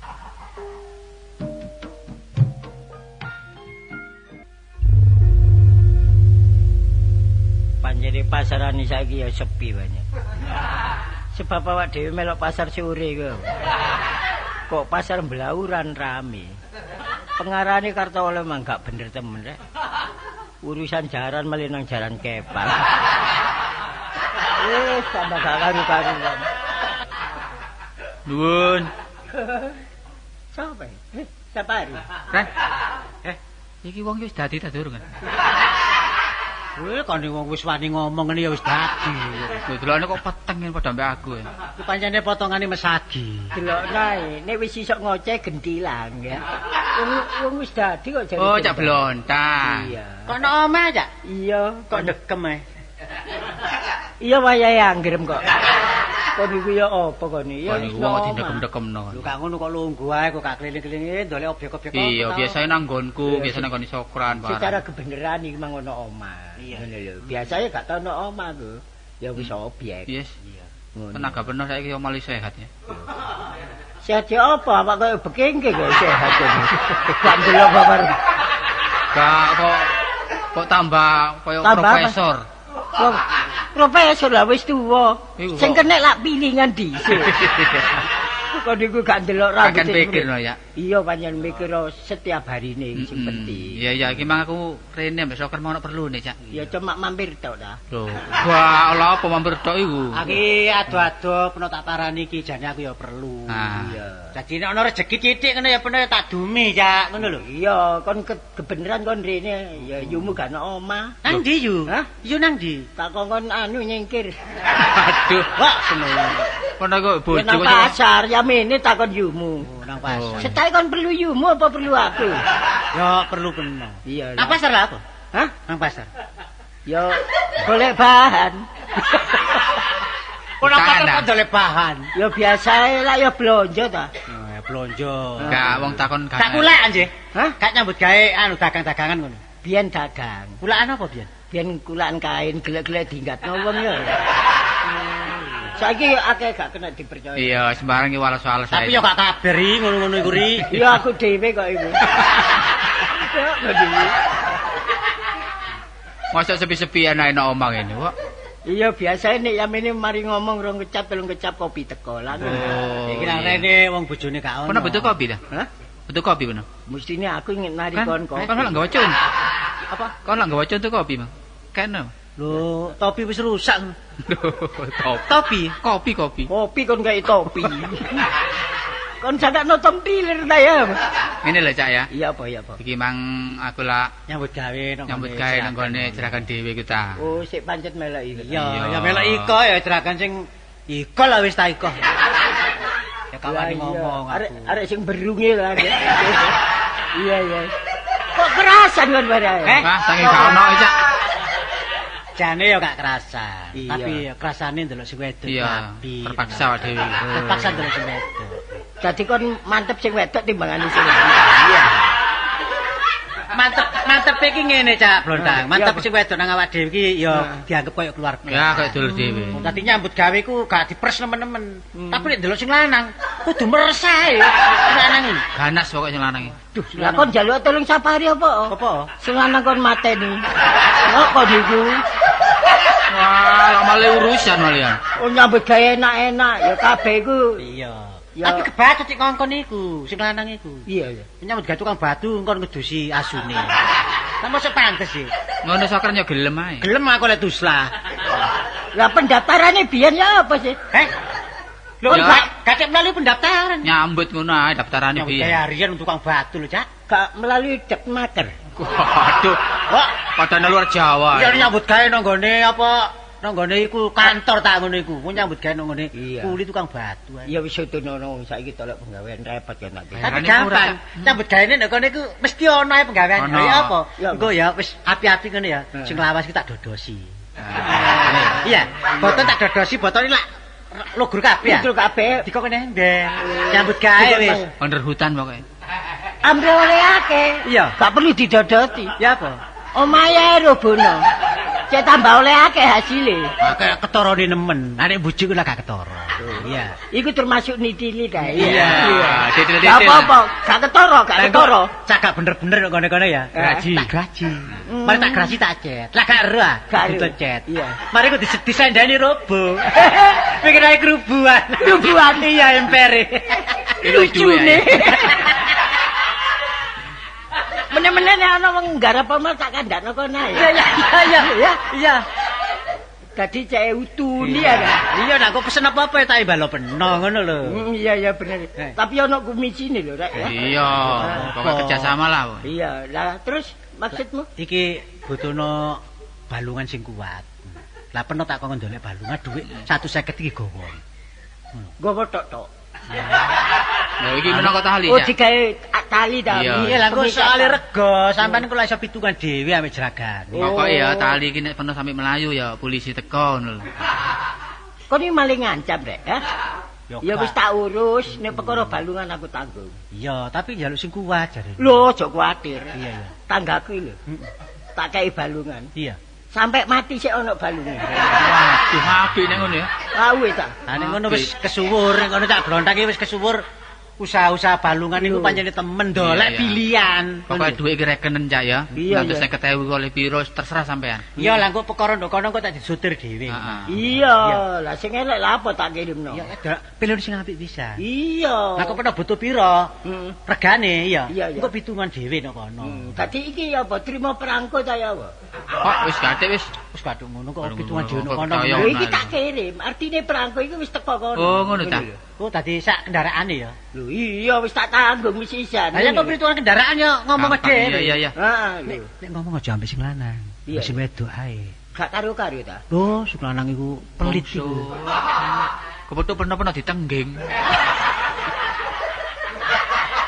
[SPEAKER 2] Panjene pasarane saiki ya sepi banyak. Sebab awak dhewe melok pasar sore iku. Kok pasar Blauran rame. Pengarane Kartolo emang gak bener temen rek. Urusan jaran malah nang jaran kepang. Wis tambah gak karu-karuan.
[SPEAKER 4] Nuwun.
[SPEAKER 2] Sapa? Eh, Sapari.
[SPEAKER 4] Ren. Eh, iki wong wis dadi ta durung kan?
[SPEAKER 5] Weh, kon wong wis wani ngomong ngene ya wis dadi.
[SPEAKER 4] Lho delokne kok peteng ngene padha ambek aku ya.
[SPEAKER 5] Ku pancene potongane mesagi.
[SPEAKER 2] Delok nae, nek wis iso ngoceh gentilang ya. Wong wong wis dadi kok jare.
[SPEAKER 4] Oh, cak blontang.
[SPEAKER 2] Iya.
[SPEAKER 5] Kok nek omah, Cak?
[SPEAKER 2] Iya,
[SPEAKER 5] Kok dekem ae.
[SPEAKER 2] Iya wayahe anggrem kok. Kon iku ya apa kon iki? Ya
[SPEAKER 4] Kon
[SPEAKER 2] wis
[SPEAKER 4] iku wong
[SPEAKER 2] nang omah.
[SPEAKER 4] didekem-dekemno.
[SPEAKER 5] Lho gak ngono kok lungguh ae kok gak keliling-keliling ndolek objek-objek apa
[SPEAKER 4] Iya,
[SPEAKER 5] ta?
[SPEAKER 4] biasanya nang nggonku, biasanya nang nggone Sokran barang.
[SPEAKER 2] Secara kebenaran iki mang ono omah.
[SPEAKER 5] Iya.
[SPEAKER 2] Ngono lho. Biasanya gak tau ono omah ku. Ya wis objek.
[SPEAKER 4] Yes.
[SPEAKER 5] Iya.
[SPEAKER 2] Ngono.
[SPEAKER 4] Tenaga penuh saiki yo malah sehat ya.
[SPEAKER 2] Sehat ya apa? Awak koyo bekengke kok sehat ini. Gak ndelok babar.
[SPEAKER 4] Gak kok kok tambah koyo
[SPEAKER 2] Tambah apa?
[SPEAKER 4] profesor.
[SPEAKER 2] Wong profesor lah wis tuwa.
[SPEAKER 4] Iku
[SPEAKER 2] Sing
[SPEAKER 4] kok.
[SPEAKER 2] kenek lak pilingan dhisik. Kok niku gak ndelok rambut.
[SPEAKER 4] Kakean pikir no ya.
[SPEAKER 2] Iya pancen mikir setiap harine sing penting.
[SPEAKER 4] Iya iya iki mang aku rene ambek Sokran mau ono perlu nih, Cak.
[SPEAKER 2] Ya cuma mampir tok ta.
[SPEAKER 4] Lho, wah lha apa mampir tok iku?
[SPEAKER 5] Aki ado-ado peno tak parani iki jane aku ya perlu.
[SPEAKER 4] Ah.
[SPEAKER 2] Iya.
[SPEAKER 5] Dadi nek ana rejeki titik ngono ya peno ya tak dumi, Cak, ngono lho.
[SPEAKER 2] Iya, kon kebeneran kon rene ya yumu gak ono omah.
[SPEAKER 5] Nang ndi yu?
[SPEAKER 2] Hah?
[SPEAKER 5] Yu nang ndi?
[SPEAKER 2] Tak kongkon anu nyingkir.
[SPEAKER 4] Aduh,
[SPEAKER 5] Wah, seneng.
[SPEAKER 4] kono kok
[SPEAKER 2] Ya
[SPEAKER 4] bojo
[SPEAKER 2] nang
[SPEAKER 4] kok
[SPEAKER 2] pasar ya mene takon yumu.
[SPEAKER 5] Oh, nang pasar.
[SPEAKER 2] Setai kon perlu yumu apa perlu aku?
[SPEAKER 5] Ya perlu peno.
[SPEAKER 2] Iya.
[SPEAKER 5] Nang pasar lah apa?
[SPEAKER 2] Hah?
[SPEAKER 5] Nang pasar.
[SPEAKER 2] Ya golek bahan.
[SPEAKER 5] Kono
[SPEAKER 4] Tangan,
[SPEAKER 5] kok
[SPEAKER 4] ta?
[SPEAKER 5] ndolek bahan.
[SPEAKER 2] Ya biasae lah ya blonjo ta.
[SPEAKER 5] Oh, ya blonjo.
[SPEAKER 4] Gak wong takon gak.
[SPEAKER 5] Gak kulakan sih.
[SPEAKER 2] Hah?
[SPEAKER 5] Gak nyambut gawe anu dagang-dagangan ngono.
[SPEAKER 2] Biyen dagang.
[SPEAKER 5] Kulakan apa biyen?
[SPEAKER 2] Biyen kulakan kain gelek-gelek dinggatno wong ya. Saiki akeh gak kena dipercaya.
[SPEAKER 4] Iya, sembarang iki wales-wales ae.
[SPEAKER 5] Tapi yo gak kabar ri ngono-ngono iku ri.
[SPEAKER 2] Ya aku dhewe kok iku. Ya aku dhewe.
[SPEAKER 4] Mosok sepi-sepian ae nang omah ngene, kok.
[SPEAKER 2] Iya biasane nek yamene mari ngomong rong kecap telung kecap kopi teko lah.
[SPEAKER 4] Oh.
[SPEAKER 5] Iki nang rene wong bojone gak ono.
[SPEAKER 4] Kono butuh kopi ta?
[SPEAKER 2] Hah?
[SPEAKER 4] Butuh kopi kono.
[SPEAKER 2] Mestine aku ingin nari
[SPEAKER 4] Kan,
[SPEAKER 2] kon kopi.
[SPEAKER 4] kon lak nggawa cun.
[SPEAKER 5] Apa?
[SPEAKER 4] Kon lak nggawa cun tuh kopi, Bang. Kene.
[SPEAKER 5] Lho, topi wis rusak.
[SPEAKER 4] Topi.
[SPEAKER 5] Topi.
[SPEAKER 4] Kopi, kopi.
[SPEAKER 2] Kopi kon gawe topi. Kon sakno tom tilir ta ya.
[SPEAKER 4] Ngene lho, Cak ya.
[SPEAKER 2] Iya apa iya apa.
[SPEAKER 4] Iki mang aku lak
[SPEAKER 5] Nyambut gawe nang
[SPEAKER 4] nyambut gawe nang gone jeragan dhewe iku ta.
[SPEAKER 2] Oh sik pancet melok iki.
[SPEAKER 5] Iya, ya melok iko ya jeragan sing iko lah wis ta iko. Ya kawani ngomong
[SPEAKER 2] Arek
[SPEAKER 5] aku.
[SPEAKER 2] arek sing berunge lah. Iya iya. Kok kerasan kon barang?
[SPEAKER 5] Eh?
[SPEAKER 4] Wah, saking gak ono iki, Cak.
[SPEAKER 5] Jane ya gak kerasan.
[SPEAKER 2] Iya.
[SPEAKER 5] Tapi ya kerasane ndelok sing wedok.
[SPEAKER 4] Iya,
[SPEAKER 5] rapi.
[SPEAKER 4] terpaksa awak dhewe.
[SPEAKER 5] Terpaksa ndelok sing wedok.
[SPEAKER 2] Dadi kon mantep sing wedok timbangane sing lanang. Iya.
[SPEAKER 5] Mantep mantep iki ngene Cak Blontang. Mantep
[SPEAKER 2] Iya,
[SPEAKER 5] sing wedok nang awak dhewe iki ya dianggep koyo keluarga.
[SPEAKER 4] Ya, kayak dulur dhewe.
[SPEAKER 5] Dadi nyambut gawe ku gak dipres nemen-nemen. Tapi nek ndelok sing lanang kudu meres ae. Sing lanang iki.
[SPEAKER 4] Ganas pokoke sing lanang iki.
[SPEAKER 5] Duh, sing
[SPEAKER 2] Lah kon njaluk tolong safari apa?
[SPEAKER 5] Apa?
[SPEAKER 2] Sing lanang kon mateni. Kok kon iku?
[SPEAKER 4] Wah, lak malah urusan malah ya.
[SPEAKER 2] Oh nyambut gawe enak-enak ya kabeh iku.
[SPEAKER 5] Iya.
[SPEAKER 2] Ya.
[SPEAKER 5] Tapi kebacut cik ngongkon iku, sing lanang iku.
[SPEAKER 2] Iya iya.
[SPEAKER 5] Nyambut gawe tukang batu ngkon ngedusi asune. Lah mosok pantes sih.
[SPEAKER 4] Ngono sokren yo gelem ae.
[SPEAKER 5] Gelem aku lek tuslah.
[SPEAKER 2] Lah pendaftarane biyen ya apa sih?
[SPEAKER 5] Heh. Lho
[SPEAKER 4] Ya.
[SPEAKER 5] gak gak melalui pendaftaran.
[SPEAKER 4] Nyambut ngono ae daftarane
[SPEAKER 5] Nyambut
[SPEAKER 4] piye.
[SPEAKER 5] gawe harian tukang batu lho, Cak.
[SPEAKER 2] Gak melalui Depmaker.
[SPEAKER 4] Waduh,
[SPEAKER 5] Kok
[SPEAKER 4] padahal luar Jawa.
[SPEAKER 5] ya nyambut gawe nang nggone apa nang nggone iku kantor tak ngono iku. Ku nyambut gawe nang nggone
[SPEAKER 2] Iya.
[SPEAKER 5] kuli tukang batu ae.
[SPEAKER 2] Ya wis utunono saiki tolak penggawean repot ya nanti.
[SPEAKER 5] Tapi
[SPEAKER 4] Bayarane
[SPEAKER 5] gampang.
[SPEAKER 4] murah.
[SPEAKER 5] Nyambut gawe nek kono iku mesti ono ae penggawean.
[SPEAKER 4] Ono.
[SPEAKER 5] Ya apa?
[SPEAKER 2] Ya apa?
[SPEAKER 5] Engko ya wis api-api ngono ya.
[SPEAKER 2] Hmm.
[SPEAKER 5] Sing lawas iki tak dodosi.
[SPEAKER 4] Nah,
[SPEAKER 5] Iya, botol tak dodosi, botol ini lak lugur kabeh ya.
[SPEAKER 2] Lugur kabeh.
[SPEAKER 5] Dikok kene ember. Nyambut gawe wis.
[SPEAKER 4] Under hutan pokoke.
[SPEAKER 2] Amre oleh akeh.
[SPEAKER 5] Iya.
[SPEAKER 2] Gak perlu didodoti.
[SPEAKER 5] Ya apa?
[SPEAKER 2] Omahe ae robono. Cek tambah oleh akeh hasile.
[SPEAKER 5] Kayak ketorone nemen. Nek bojoku lah gak ketara. Iya.
[SPEAKER 2] Iku termasuk nitili ta.
[SPEAKER 4] Iya, detail-detail.
[SPEAKER 2] Gak apa-apa, gak ketara, gak ketara.
[SPEAKER 5] Cak gak bener-bener kok kono-kono ya.
[SPEAKER 4] Graji.
[SPEAKER 5] Tak graji. Mari tak graji tak cet. Lah gak ero ah.
[SPEAKER 2] Gak ero.
[SPEAKER 5] Ditutup cet.
[SPEAKER 2] Iya.
[SPEAKER 5] Mari ku disendani robo. Pikir ae kerubuan.
[SPEAKER 2] Kerubuan.
[SPEAKER 5] Iya empere.
[SPEAKER 2] Lucune. Meneh-meneh nek ana wong nggarap omah tak kandhakno kono ae.
[SPEAKER 5] Iya iya iya
[SPEAKER 2] Ya.
[SPEAKER 5] iya.
[SPEAKER 2] Dadi cek utuni ya.
[SPEAKER 5] Iya nek aku pesen apa-apa ya tak imbalo peno ngono lho.
[SPEAKER 2] Iya iya bener.
[SPEAKER 5] Eh.
[SPEAKER 2] Tapi ana kumisine lho rek ya.
[SPEAKER 4] Iya, pokoke kerjasama lah. pokoke.
[SPEAKER 2] Iya, lah terus maksudmu?
[SPEAKER 5] Iki butuhno balungan sing kuat. Lah peno tak kongkon ndolek balungan dhuwit 150 iki gowo.
[SPEAKER 2] Gowo tok tok.
[SPEAKER 4] Lha iki menangka tali
[SPEAKER 2] Oh
[SPEAKER 4] ya.
[SPEAKER 2] digawe tali ta.
[SPEAKER 4] Iya.
[SPEAKER 5] Iya lah kok soalé rego, sampean kok iso pitungan dhewe ambek jeragan.
[SPEAKER 4] Pokoke ya tali iki nek peno sampe melayu ya polisi teko ngono lho.
[SPEAKER 2] Kon iki maling ngancam rek, ha? Ya wis
[SPEAKER 5] gak.
[SPEAKER 2] tak urus, nek perkara balungan aku tanggung.
[SPEAKER 5] Iya, tapi njaluk sing kuat jare.
[SPEAKER 2] Lho, aja kuwatir.
[SPEAKER 5] Iya iya.
[SPEAKER 2] Tanggaku lho. Tak kei balungan.
[SPEAKER 5] Iya.
[SPEAKER 2] Sampai mati sik ana balungan.
[SPEAKER 4] Waduh, apik nek ngono ya.
[SPEAKER 2] Ah wis ta.
[SPEAKER 5] Lah nek ngono wis kesuwur, nek ngono cak blontak iki wis kesuwur. Usaha-usaha balungan iku
[SPEAKER 2] Lho.
[SPEAKER 5] pancene temen dolek
[SPEAKER 4] Iya, iya.
[SPEAKER 5] pilihan.
[SPEAKER 4] Pokoke dhuwit iki rekenen Cak ya.
[SPEAKER 2] Iya, iya.
[SPEAKER 4] 150.000 oleh piro terserah sampean.
[SPEAKER 5] Iya lah kok perkara ndok kono kok tak disutir dhewe.
[SPEAKER 4] Heeh.
[SPEAKER 2] Iya, lah sing elek lah apa tak kirimno.
[SPEAKER 5] Iya, ada pilihan sing apik bisa.
[SPEAKER 2] Iya.
[SPEAKER 5] Lah kok pernah butuh piro?
[SPEAKER 2] Heeh.
[SPEAKER 5] Regane iya.
[SPEAKER 2] Iya, iya.
[SPEAKER 5] Engko pitungan dhewe nek kono.
[SPEAKER 2] Dadi iki apa trimo perangko ta ya apa?
[SPEAKER 4] Kok wis gathik wis.
[SPEAKER 5] Wis kadung ngono kok
[SPEAKER 4] Kadung
[SPEAKER 5] pitungan
[SPEAKER 4] ngono,
[SPEAKER 5] dhewe nek
[SPEAKER 4] kok
[SPEAKER 5] kono.
[SPEAKER 4] percaya.
[SPEAKER 2] Lho iki tak kirim, artine perangko iki wis teko kono.
[SPEAKER 4] Oh, ngono ta.
[SPEAKER 5] Oh, tadi sak kendaraane ya.
[SPEAKER 2] Lho iya wis tak tanggung wis isan.
[SPEAKER 5] Lah ya kok perhitungan kendaraan ya ngomong
[SPEAKER 4] Gampang,
[SPEAKER 5] dhewe.
[SPEAKER 4] Iya iya iya.
[SPEAKER 2] Heeh, lho.
[SPEAKER 5] Nek ngomong aja ambek sing lanang.
[SPEAKER 2] Iya.
[SPEAKER 5] Sing wedok ae.
[SPEAKER 2] Gak karo-karo ta.
[SPEAKER 5] Lho, sing lanang iku pelit iku.
[SPEAKER 4] Kepethuk peno-peno ditengging.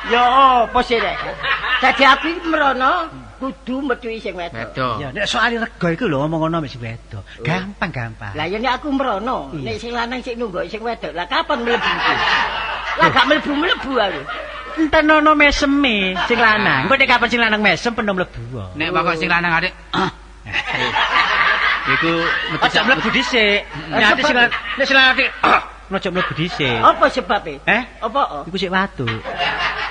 [SPEAKER 2] Ya apa sih rek? Dadi aku iki merono Kudu metuki sing wedok.
[SPEAKER 4] Wedok.
[SPEAKER 5] Ya nek soal rego iku lho omong ngono ambek sing wedok. Gampang-gampang.
[SPEAKER 2] Lah ya nek aku mrono, nek sing lanang sik nunggu sing wedok, lah kapan mlebu iki? Lah gak mlebu-mlebu aku.
[SPEAKER 5] Entenono meseme sing lanang. Engko nek kapan sing lanang mesem penuh mlebu.
[SPEAKER 4] Nek bakok sing lanang arek. Iku metu
[SPEAKER 5] Aja mlebu dhisik. Nek ati sing nek sing lanang ati aja mlebu dhisik.
[SPEAKER 2] Apa sebabe?
[SPEAKER 5] Eh?
[SPEAKER 2] Apa?
[SPEAKER 5] Iku sik watu.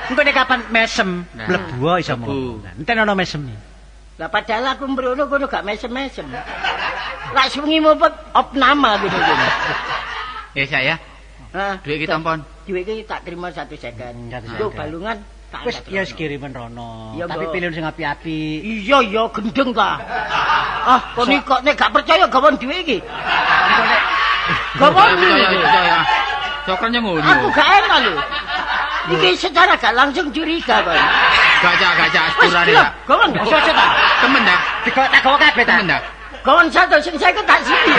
[SPEAKER 5] Engko nek kapan mesem mlebu iso
[SPEAKER 4] Mlebu.
[SPEAKER 5] ngomong. Entenono meseme.
[SPEAKER 2] Lah padahal aku mrono kono gak mesem-mesem. Lah sungi mupet opnama ngono kono.
[SPEAKER 4] Ya saya.
[SPEAKER 2] Hah?
[SPEAKER 4] Duit iki tampon.
[SPEAKER 2] Duit iki tak terima 150.
[SPEAKER 5] 150.
[SPEAKER 2] Nggo balungan tak
[SPEAKER 5] Wis
[SPEAKER 2] angkat
[SPEAKER 5] ya wis
[SPEAKER 2] rono.
[SPEAKER 5] kirimen rono.
[SPEAKER 2] Iya,
[SPEAKER 5] Tapi
[SPEAKER 2] Mbok.
[SPEAKER 5] pilihan sing api-api.
[SPEAKER 2] Iya ya gendeng ta. Ah, kon iki kok nek gak percaya gawon duit iki. Gawon.
[SPEAKER 4] Percaya, percaya. Cokronnya ngono.
[SPEAKER 2] Aku gak enak lho. Iki secara gak langsung curiga kon.
[SPEAKER 4] Gak cak, gak cak
[SPEAKER 2] Wis
[SPEAKER 4] sepurane
[SPEAKER 2] lho,
[SPEAKER 4] ya.
[SPEAKER 2] gawon.
[SPEAKER 5] Ojo ta.
[SPEAKER 4] Temen dah.
[SPEAKER 5] Digawa tak gawa kabeh ta.
[SPEAKER 4] Temen dah.
[SPEAKER 2] Gawon satu sing 50 tak sini.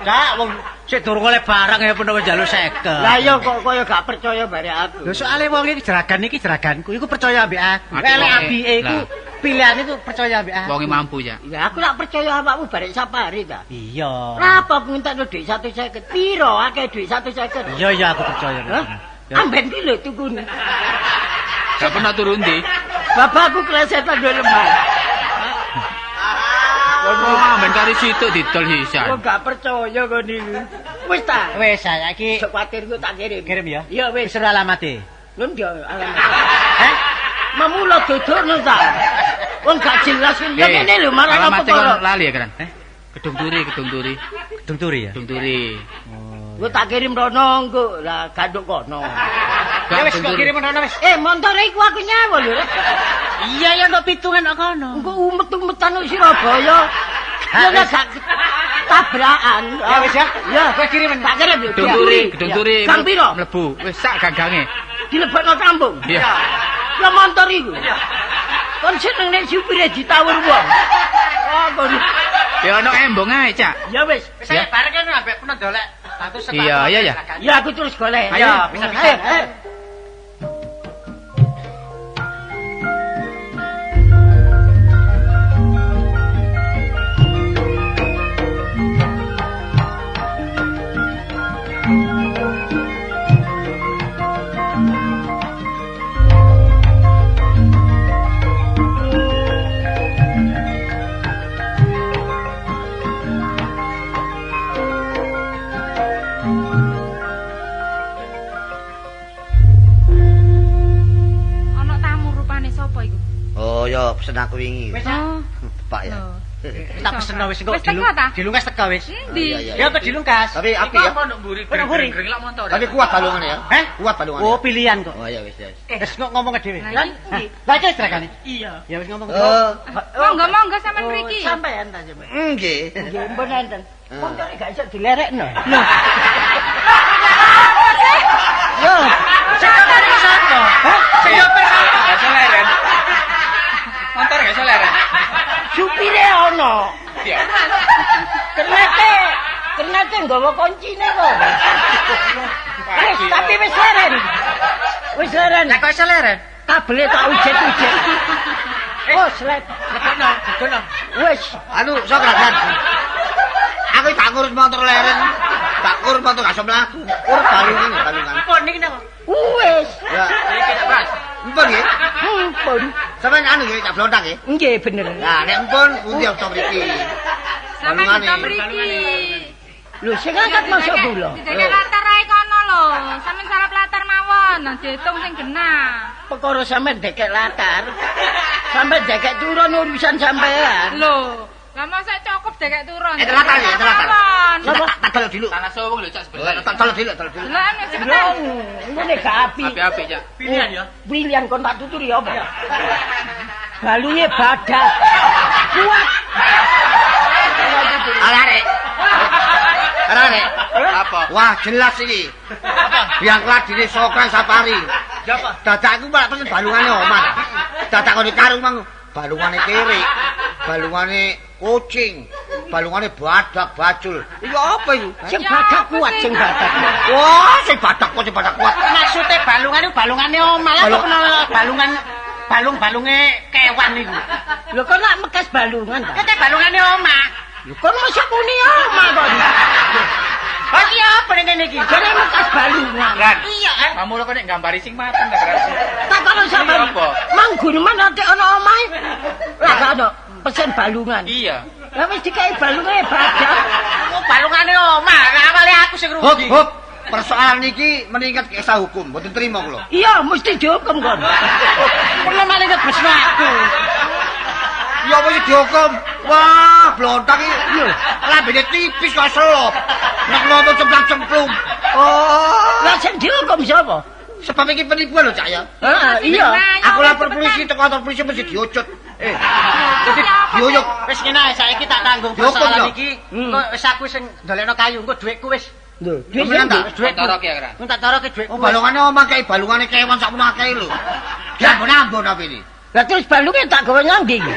[SPEAKER 5] Cak wong sik durung oleh barang ya penuh njaluk 50.
[SPEAKER 2] Lah iya kok kaya gak percaya bare aku.
[SPEAKER 5] Lho soalé wong iki jeragan iki jeraganku, iku percaya ambek aku.
[SPEAKER 4] Ati
[SPEAKER 5] Elek
[SPEAKER 4] wonge.
[SPEAKER 5] apike iku
[SPEAKER 4] Lah.
[SPEAKER 5] pilihan iku percaya ambek aku.
[SPEAKER 4] Wonge mampu ya.
[SPEAKER 2] Ya aku lak percaya awakmu barek safari ta.
[SPEAKER 5] Iya.
[SPEAKER 2] Lah apa aku ngentekno dhuwit 150? Piro akeh dhuwit 150?
[SPEAKER 5] Iya iya aku percaya.
[SPEAKER 2] Hah? Amben ki lho tukune.
[SPEAKER 4] Gak pernah turun di.
[SPEAKER 2] Bapakku klesetan duwe lemah.
[SPEAKER 4] Wah, ben kari situ didol sisan.
[SPEAKER 2] Kok gak percaya kon niku. Wis ta.
[SPEAKER 5] Wis saiki
[SPEAKER 2] Sok kuwatir ku tak kirim.
[SPEAKER 5] kirim ya.
[SPEAKER 2] Iya wis.
[SPEAKER 5] Wis ora alamate.
[SPEAKER 2] Lho ndi alamat.
[SPEAKER 5] Heh?
[SPEAKER 2] Mamula dodorno ta. Wong gak jelas ya ngene lho marang apa
[SPEAKER 4] Alamate kon
[SPEAKER 2] perkara.
[SPEAKER 4] lali ya, Kran? Gedung Turi, Gedung Turi.
[SPEAKER 5] Gedung Turi ya.
[SPEAKER 4] Gedung Turi.
[SPEAKER 2] Ku tak kirim rono engko. Lah ganduk kono.
[SPEAKER 4] Gak
[SPEAKER 5] Ya wis
[SPEAKER 4] Gedung
[SPEAKER 5] kok
[SPEAKER 4] Turi.
[SPEAKER 5] kirim rono wis.
[SPEAKER 2] Eh montore iku aku nyewa lho.
[SPEAKER 5] Iya ya kok pitungan kok kono.
[SPEAKER 2] Engko umet-umetan nang Surabaya. Ya nek gak tabrakan.
[SPEAKER 5] Ya wis ya.
[SPEAKER 2] Ya,
[SPEAKER 5] Kowe kirimen.
[SPEAKER 2] Tak kirim lho.
[SPEAKER 4] Gedung Turi, Gedung Turi.
[SPEAKER 2] Gang piro?
[SPEAKER 4] Mlebu. Wis sak ganggange.
[SPEAKER 2] Dilebokno kampung.
[SPEAKER 4] Iya.
[SPEAKER 2] Ya montor iku. Kon seneng nek supire ditawur wong. Oh, kon.
[SPEAKER 4] Ya ono embong ae, Cak.
[SPEAKER 2] Ya wis.
[SPEAKER 5] Wis ayo bareng kan ambek penuh dolek. Satu sepatu.
[SPEAKER 4] Iya, iya ya.
[SPEAKER 2] Ya aku terus golek.
[SPEAKER 4] Ayo,
[SPEAKER 5] bisa-bisa.
[SPEAKER 2] Ayo, ayo.
[SPEAKER 3] Ana tamu rupane sapa iku?
[SPEAKER 6] Oh ya pesen aku wingi.
[SPEAKER 5] Wis
[SPEAKER 3] Oh.
[SPEAKER 6] Pak ya.
[SPEAKER 3] Lho.
[SPEAKER 5] Wis tak peseno wis engko
[SPEAKER 3] Wis teko ta?
[SPEAKER 5] dilungkas teko wis.
[SPEAKER 3] Endi?
[SPEAKER 6] Iya, iya.
[SPEAKER 5] Ya kok dilungkas.
[SPEAKER 6] Tapi api ya.
[SPEAKER 4] Apa nduk mburi?
[SPEAKER 5] Nduk mburi.
[SPEAKER 4] Gring lak motor.
[SPEAKER 6] Tapi kuat balungane ya.
[SPEAKER 5] Heh?
[SPEAKER 6] Kuat balungane.
[SPEAKER 5] Oh, pilihan kok.
[SPEAKER 6] Oh iya wis wis.
[SPEAKER 5] Wis kok ngomong dhewe.
[SPEAKER 3] Lah iki
[SPEAKER 5] Lah iki jragane.
[SPEAKER 2] Iya.
[SPEAKER 5] Ya wis ngomong.
[SPEAKER 6] Oh,
[SPEAKER 3] Monggo monggo sampean mriki.
[SPEAKER 2] Sampean ta sampean.
[SPEAKER 6] nggih.
[SPEAKER 2] Nggih, mpun enten. Montore gak iso dilerekno. Lho. Yo,
[SPEAKER 5] Sing nyopir iku sapa? Hah? Sing nyopir sapa?
[SPEAKER 4] Gak iso leren. Motor gak iso leren.
[SPEAKER 2] supire ono.
[SPEAKER 4] Iya.
[SPEAKER 2] Kernete, kernete nggawa kuncine kok. Wis, tapi wis leren. Wis leren.
[SPEAKER 5] Lah kok iso leren?
[SPEAKER 2] Kabele tak ujet-ujet. Oh, slep.
[SPEAKER 5] Lebokno, lebokno.
[SPEAKER 2] Wis,
[SPEAKER 6] Anu, sok ragan. Aku gak ngurus motor leren. Gak ngurus motor gak iso mlaku. Urus balungan, balungan.
[SPEAKER 5] Pon niki napa?
[SPEAKER 2] wis.
[SPEAKER 6] Ya,
[SPEAKER 4] Iki tak Pras.
[SPEAKER 6] empun nggih.
[SPEAKER 2] Ampun.
[SPEAKER 6] Sampeyan anu nggih, cak blontang nggih.
[SPEAKER 2] Nggih bener.
[SPEAKER 6] Nah, nek empun pundi opo mriki?
[SPEAKER 3] Sampeyan
[SPEAKER 6] Balungane.
[SPEAKER 3] kita mriki.
[SPEAKER 2] Lho, sing angkat masuk kula.
[SPEAKER 3] Didekek latar ae kono lho. Sampeyan sarap latar mawon, nang diitung sing genah.
[SPEAKER 2] Perkara sampean dekek latar. Sampean dekek turun urusan sampean.
[SPEAKER 3] Lho, lah masa cukup dekek turun.
[SPEAKER 6] Eh, latar ya, latar.
[SPEAKER 3] Mawon.
[SPEAKER 6] Tak tak delok dulu.
[SPEAKER 4] Tanah sowong lho Cak sebentar.
[SPEAKER 6] Tak delok dulu, delok dulu.
[SPEAKER 3] Deloken wis
[SPEAKER 2] Lho,
[SPEAKER 3] cepetan.
[SPEAKER 2] ngene gak api.
[SPEAKER 4] Api-api Cak.
[SPEAKER 5] Pilihan ya.
[SPEAKER 2] Pilihan kon tak tuturi apa? Balunge badak. Kuat.
[SPEAKER 6] Arek. Arek.
[SPEAKER 4] Apa?
[SPEAKER 6] Wah, jelas iki. Biang ladine Sokran Safari.
[SPEAKER 5] Siapa?
[SPEAKER 6] Dadak aku malah pesen balungane omah. Dadak kok dikarung mang balungane kere, balungane kucing, balungane badak bacul. Iku apa iku?
[SPEAKER 2] Sing
[SPEAKER 3] Ya,
[SPEAKER 2] badak
[SPEAKER 3] apa
[SPEAKER 2] kuat
[SPEAKER 3] sih?
[SPEAKER 2] sing badak.
[SPEAKER 6] Wah, sing badak kok sing badak kuat.
[SPEAKER 5] Maksude balungan iku balungane omah. Lah kok kenal balungan Balung-balunge kewan iku.
[SPEAKER 2] Lho kok nak mekas balungan ta?
[SPEAKER 5] Kete balungane omah.
[SPEAKER 2] Lho kon mosok muni omah kok.
[SPEAKER 5] Lah iki apa ning kene iki?
[SPEAKER 2] Jare mekas balungan.
[SPEAKER 4] Ran.
[SPEAKER 5] Iya, eh.
[SPEAKER 4] Kamu lho kok nek gambari sing mateng ta, Ran.
[SPEAKER 2] Tak kono sampean.
[SPEAKER 4] Iya, apa?
[SPEAKER 2] Mang guneman ate ana omahe. Lah gak ono pesen balungan.
[SPEAKER 4] Iya.
[SPEAKER 2] Lah wis dikai balunge badak.
[SPEAKER 5] Oh, balungane omah. Lah awale aku sing
[SPEAKER 6] Hop
[SPEAKER 5] rugi.
[SPEAKER 6] hop. Persoalan iki meningkat ke esa hukum, mboten terima kula.
[SPEAKER 2] Iya, mesti dihukum kon.
[SPEAKER 5] Perlu malah ngebesno aku.
[SPEAKER 6] Ya apa sih dihukum? Wah, blontak iki. Lambene tipis kok selo. Nek ngomong cemplak-cemplung. Oh.
[SPEAKER 2] Lah sing dihukum sapa?
[SPEAKER 6] Sebab iki penipuan lho, Cak ya.
[SPEAKER 2] Heeh, iya.
[SPEAKER 6] Aku lapor polisi teko kantor polisi mesti diucut. Eh. Dadi diuyuk.
[SPEAKER 5] Wis ngene ae saiki tak tanggung
[SPEAKER 6] Dihukum,
[SPEAKER 5] persoalan
[SPEAKER 6] yo.
[SPEAKER 5] iki. Engko wis aku sing ndolekno kayu, engko dhuwitku wis.
[SPEAKER 2] Lho, duit
[SPEAKER 6] Temenan
[SPEAKER 2] sing
[SPEAKER 6] ta?
[SPEAKER 5] Wis dhuwitku.
[SPEAKER 4] Toroke ya, Ran.
[SPEAKER 5] Engko tak toroke dhuwitku.
[SPEAKER 6] Oh, balungane omah kae balungane kewan sakmono akeh lho. Diambon-ambon apa ini?
[SPEAKER 2] Lah terus balunge tak gawe nang ndi iki?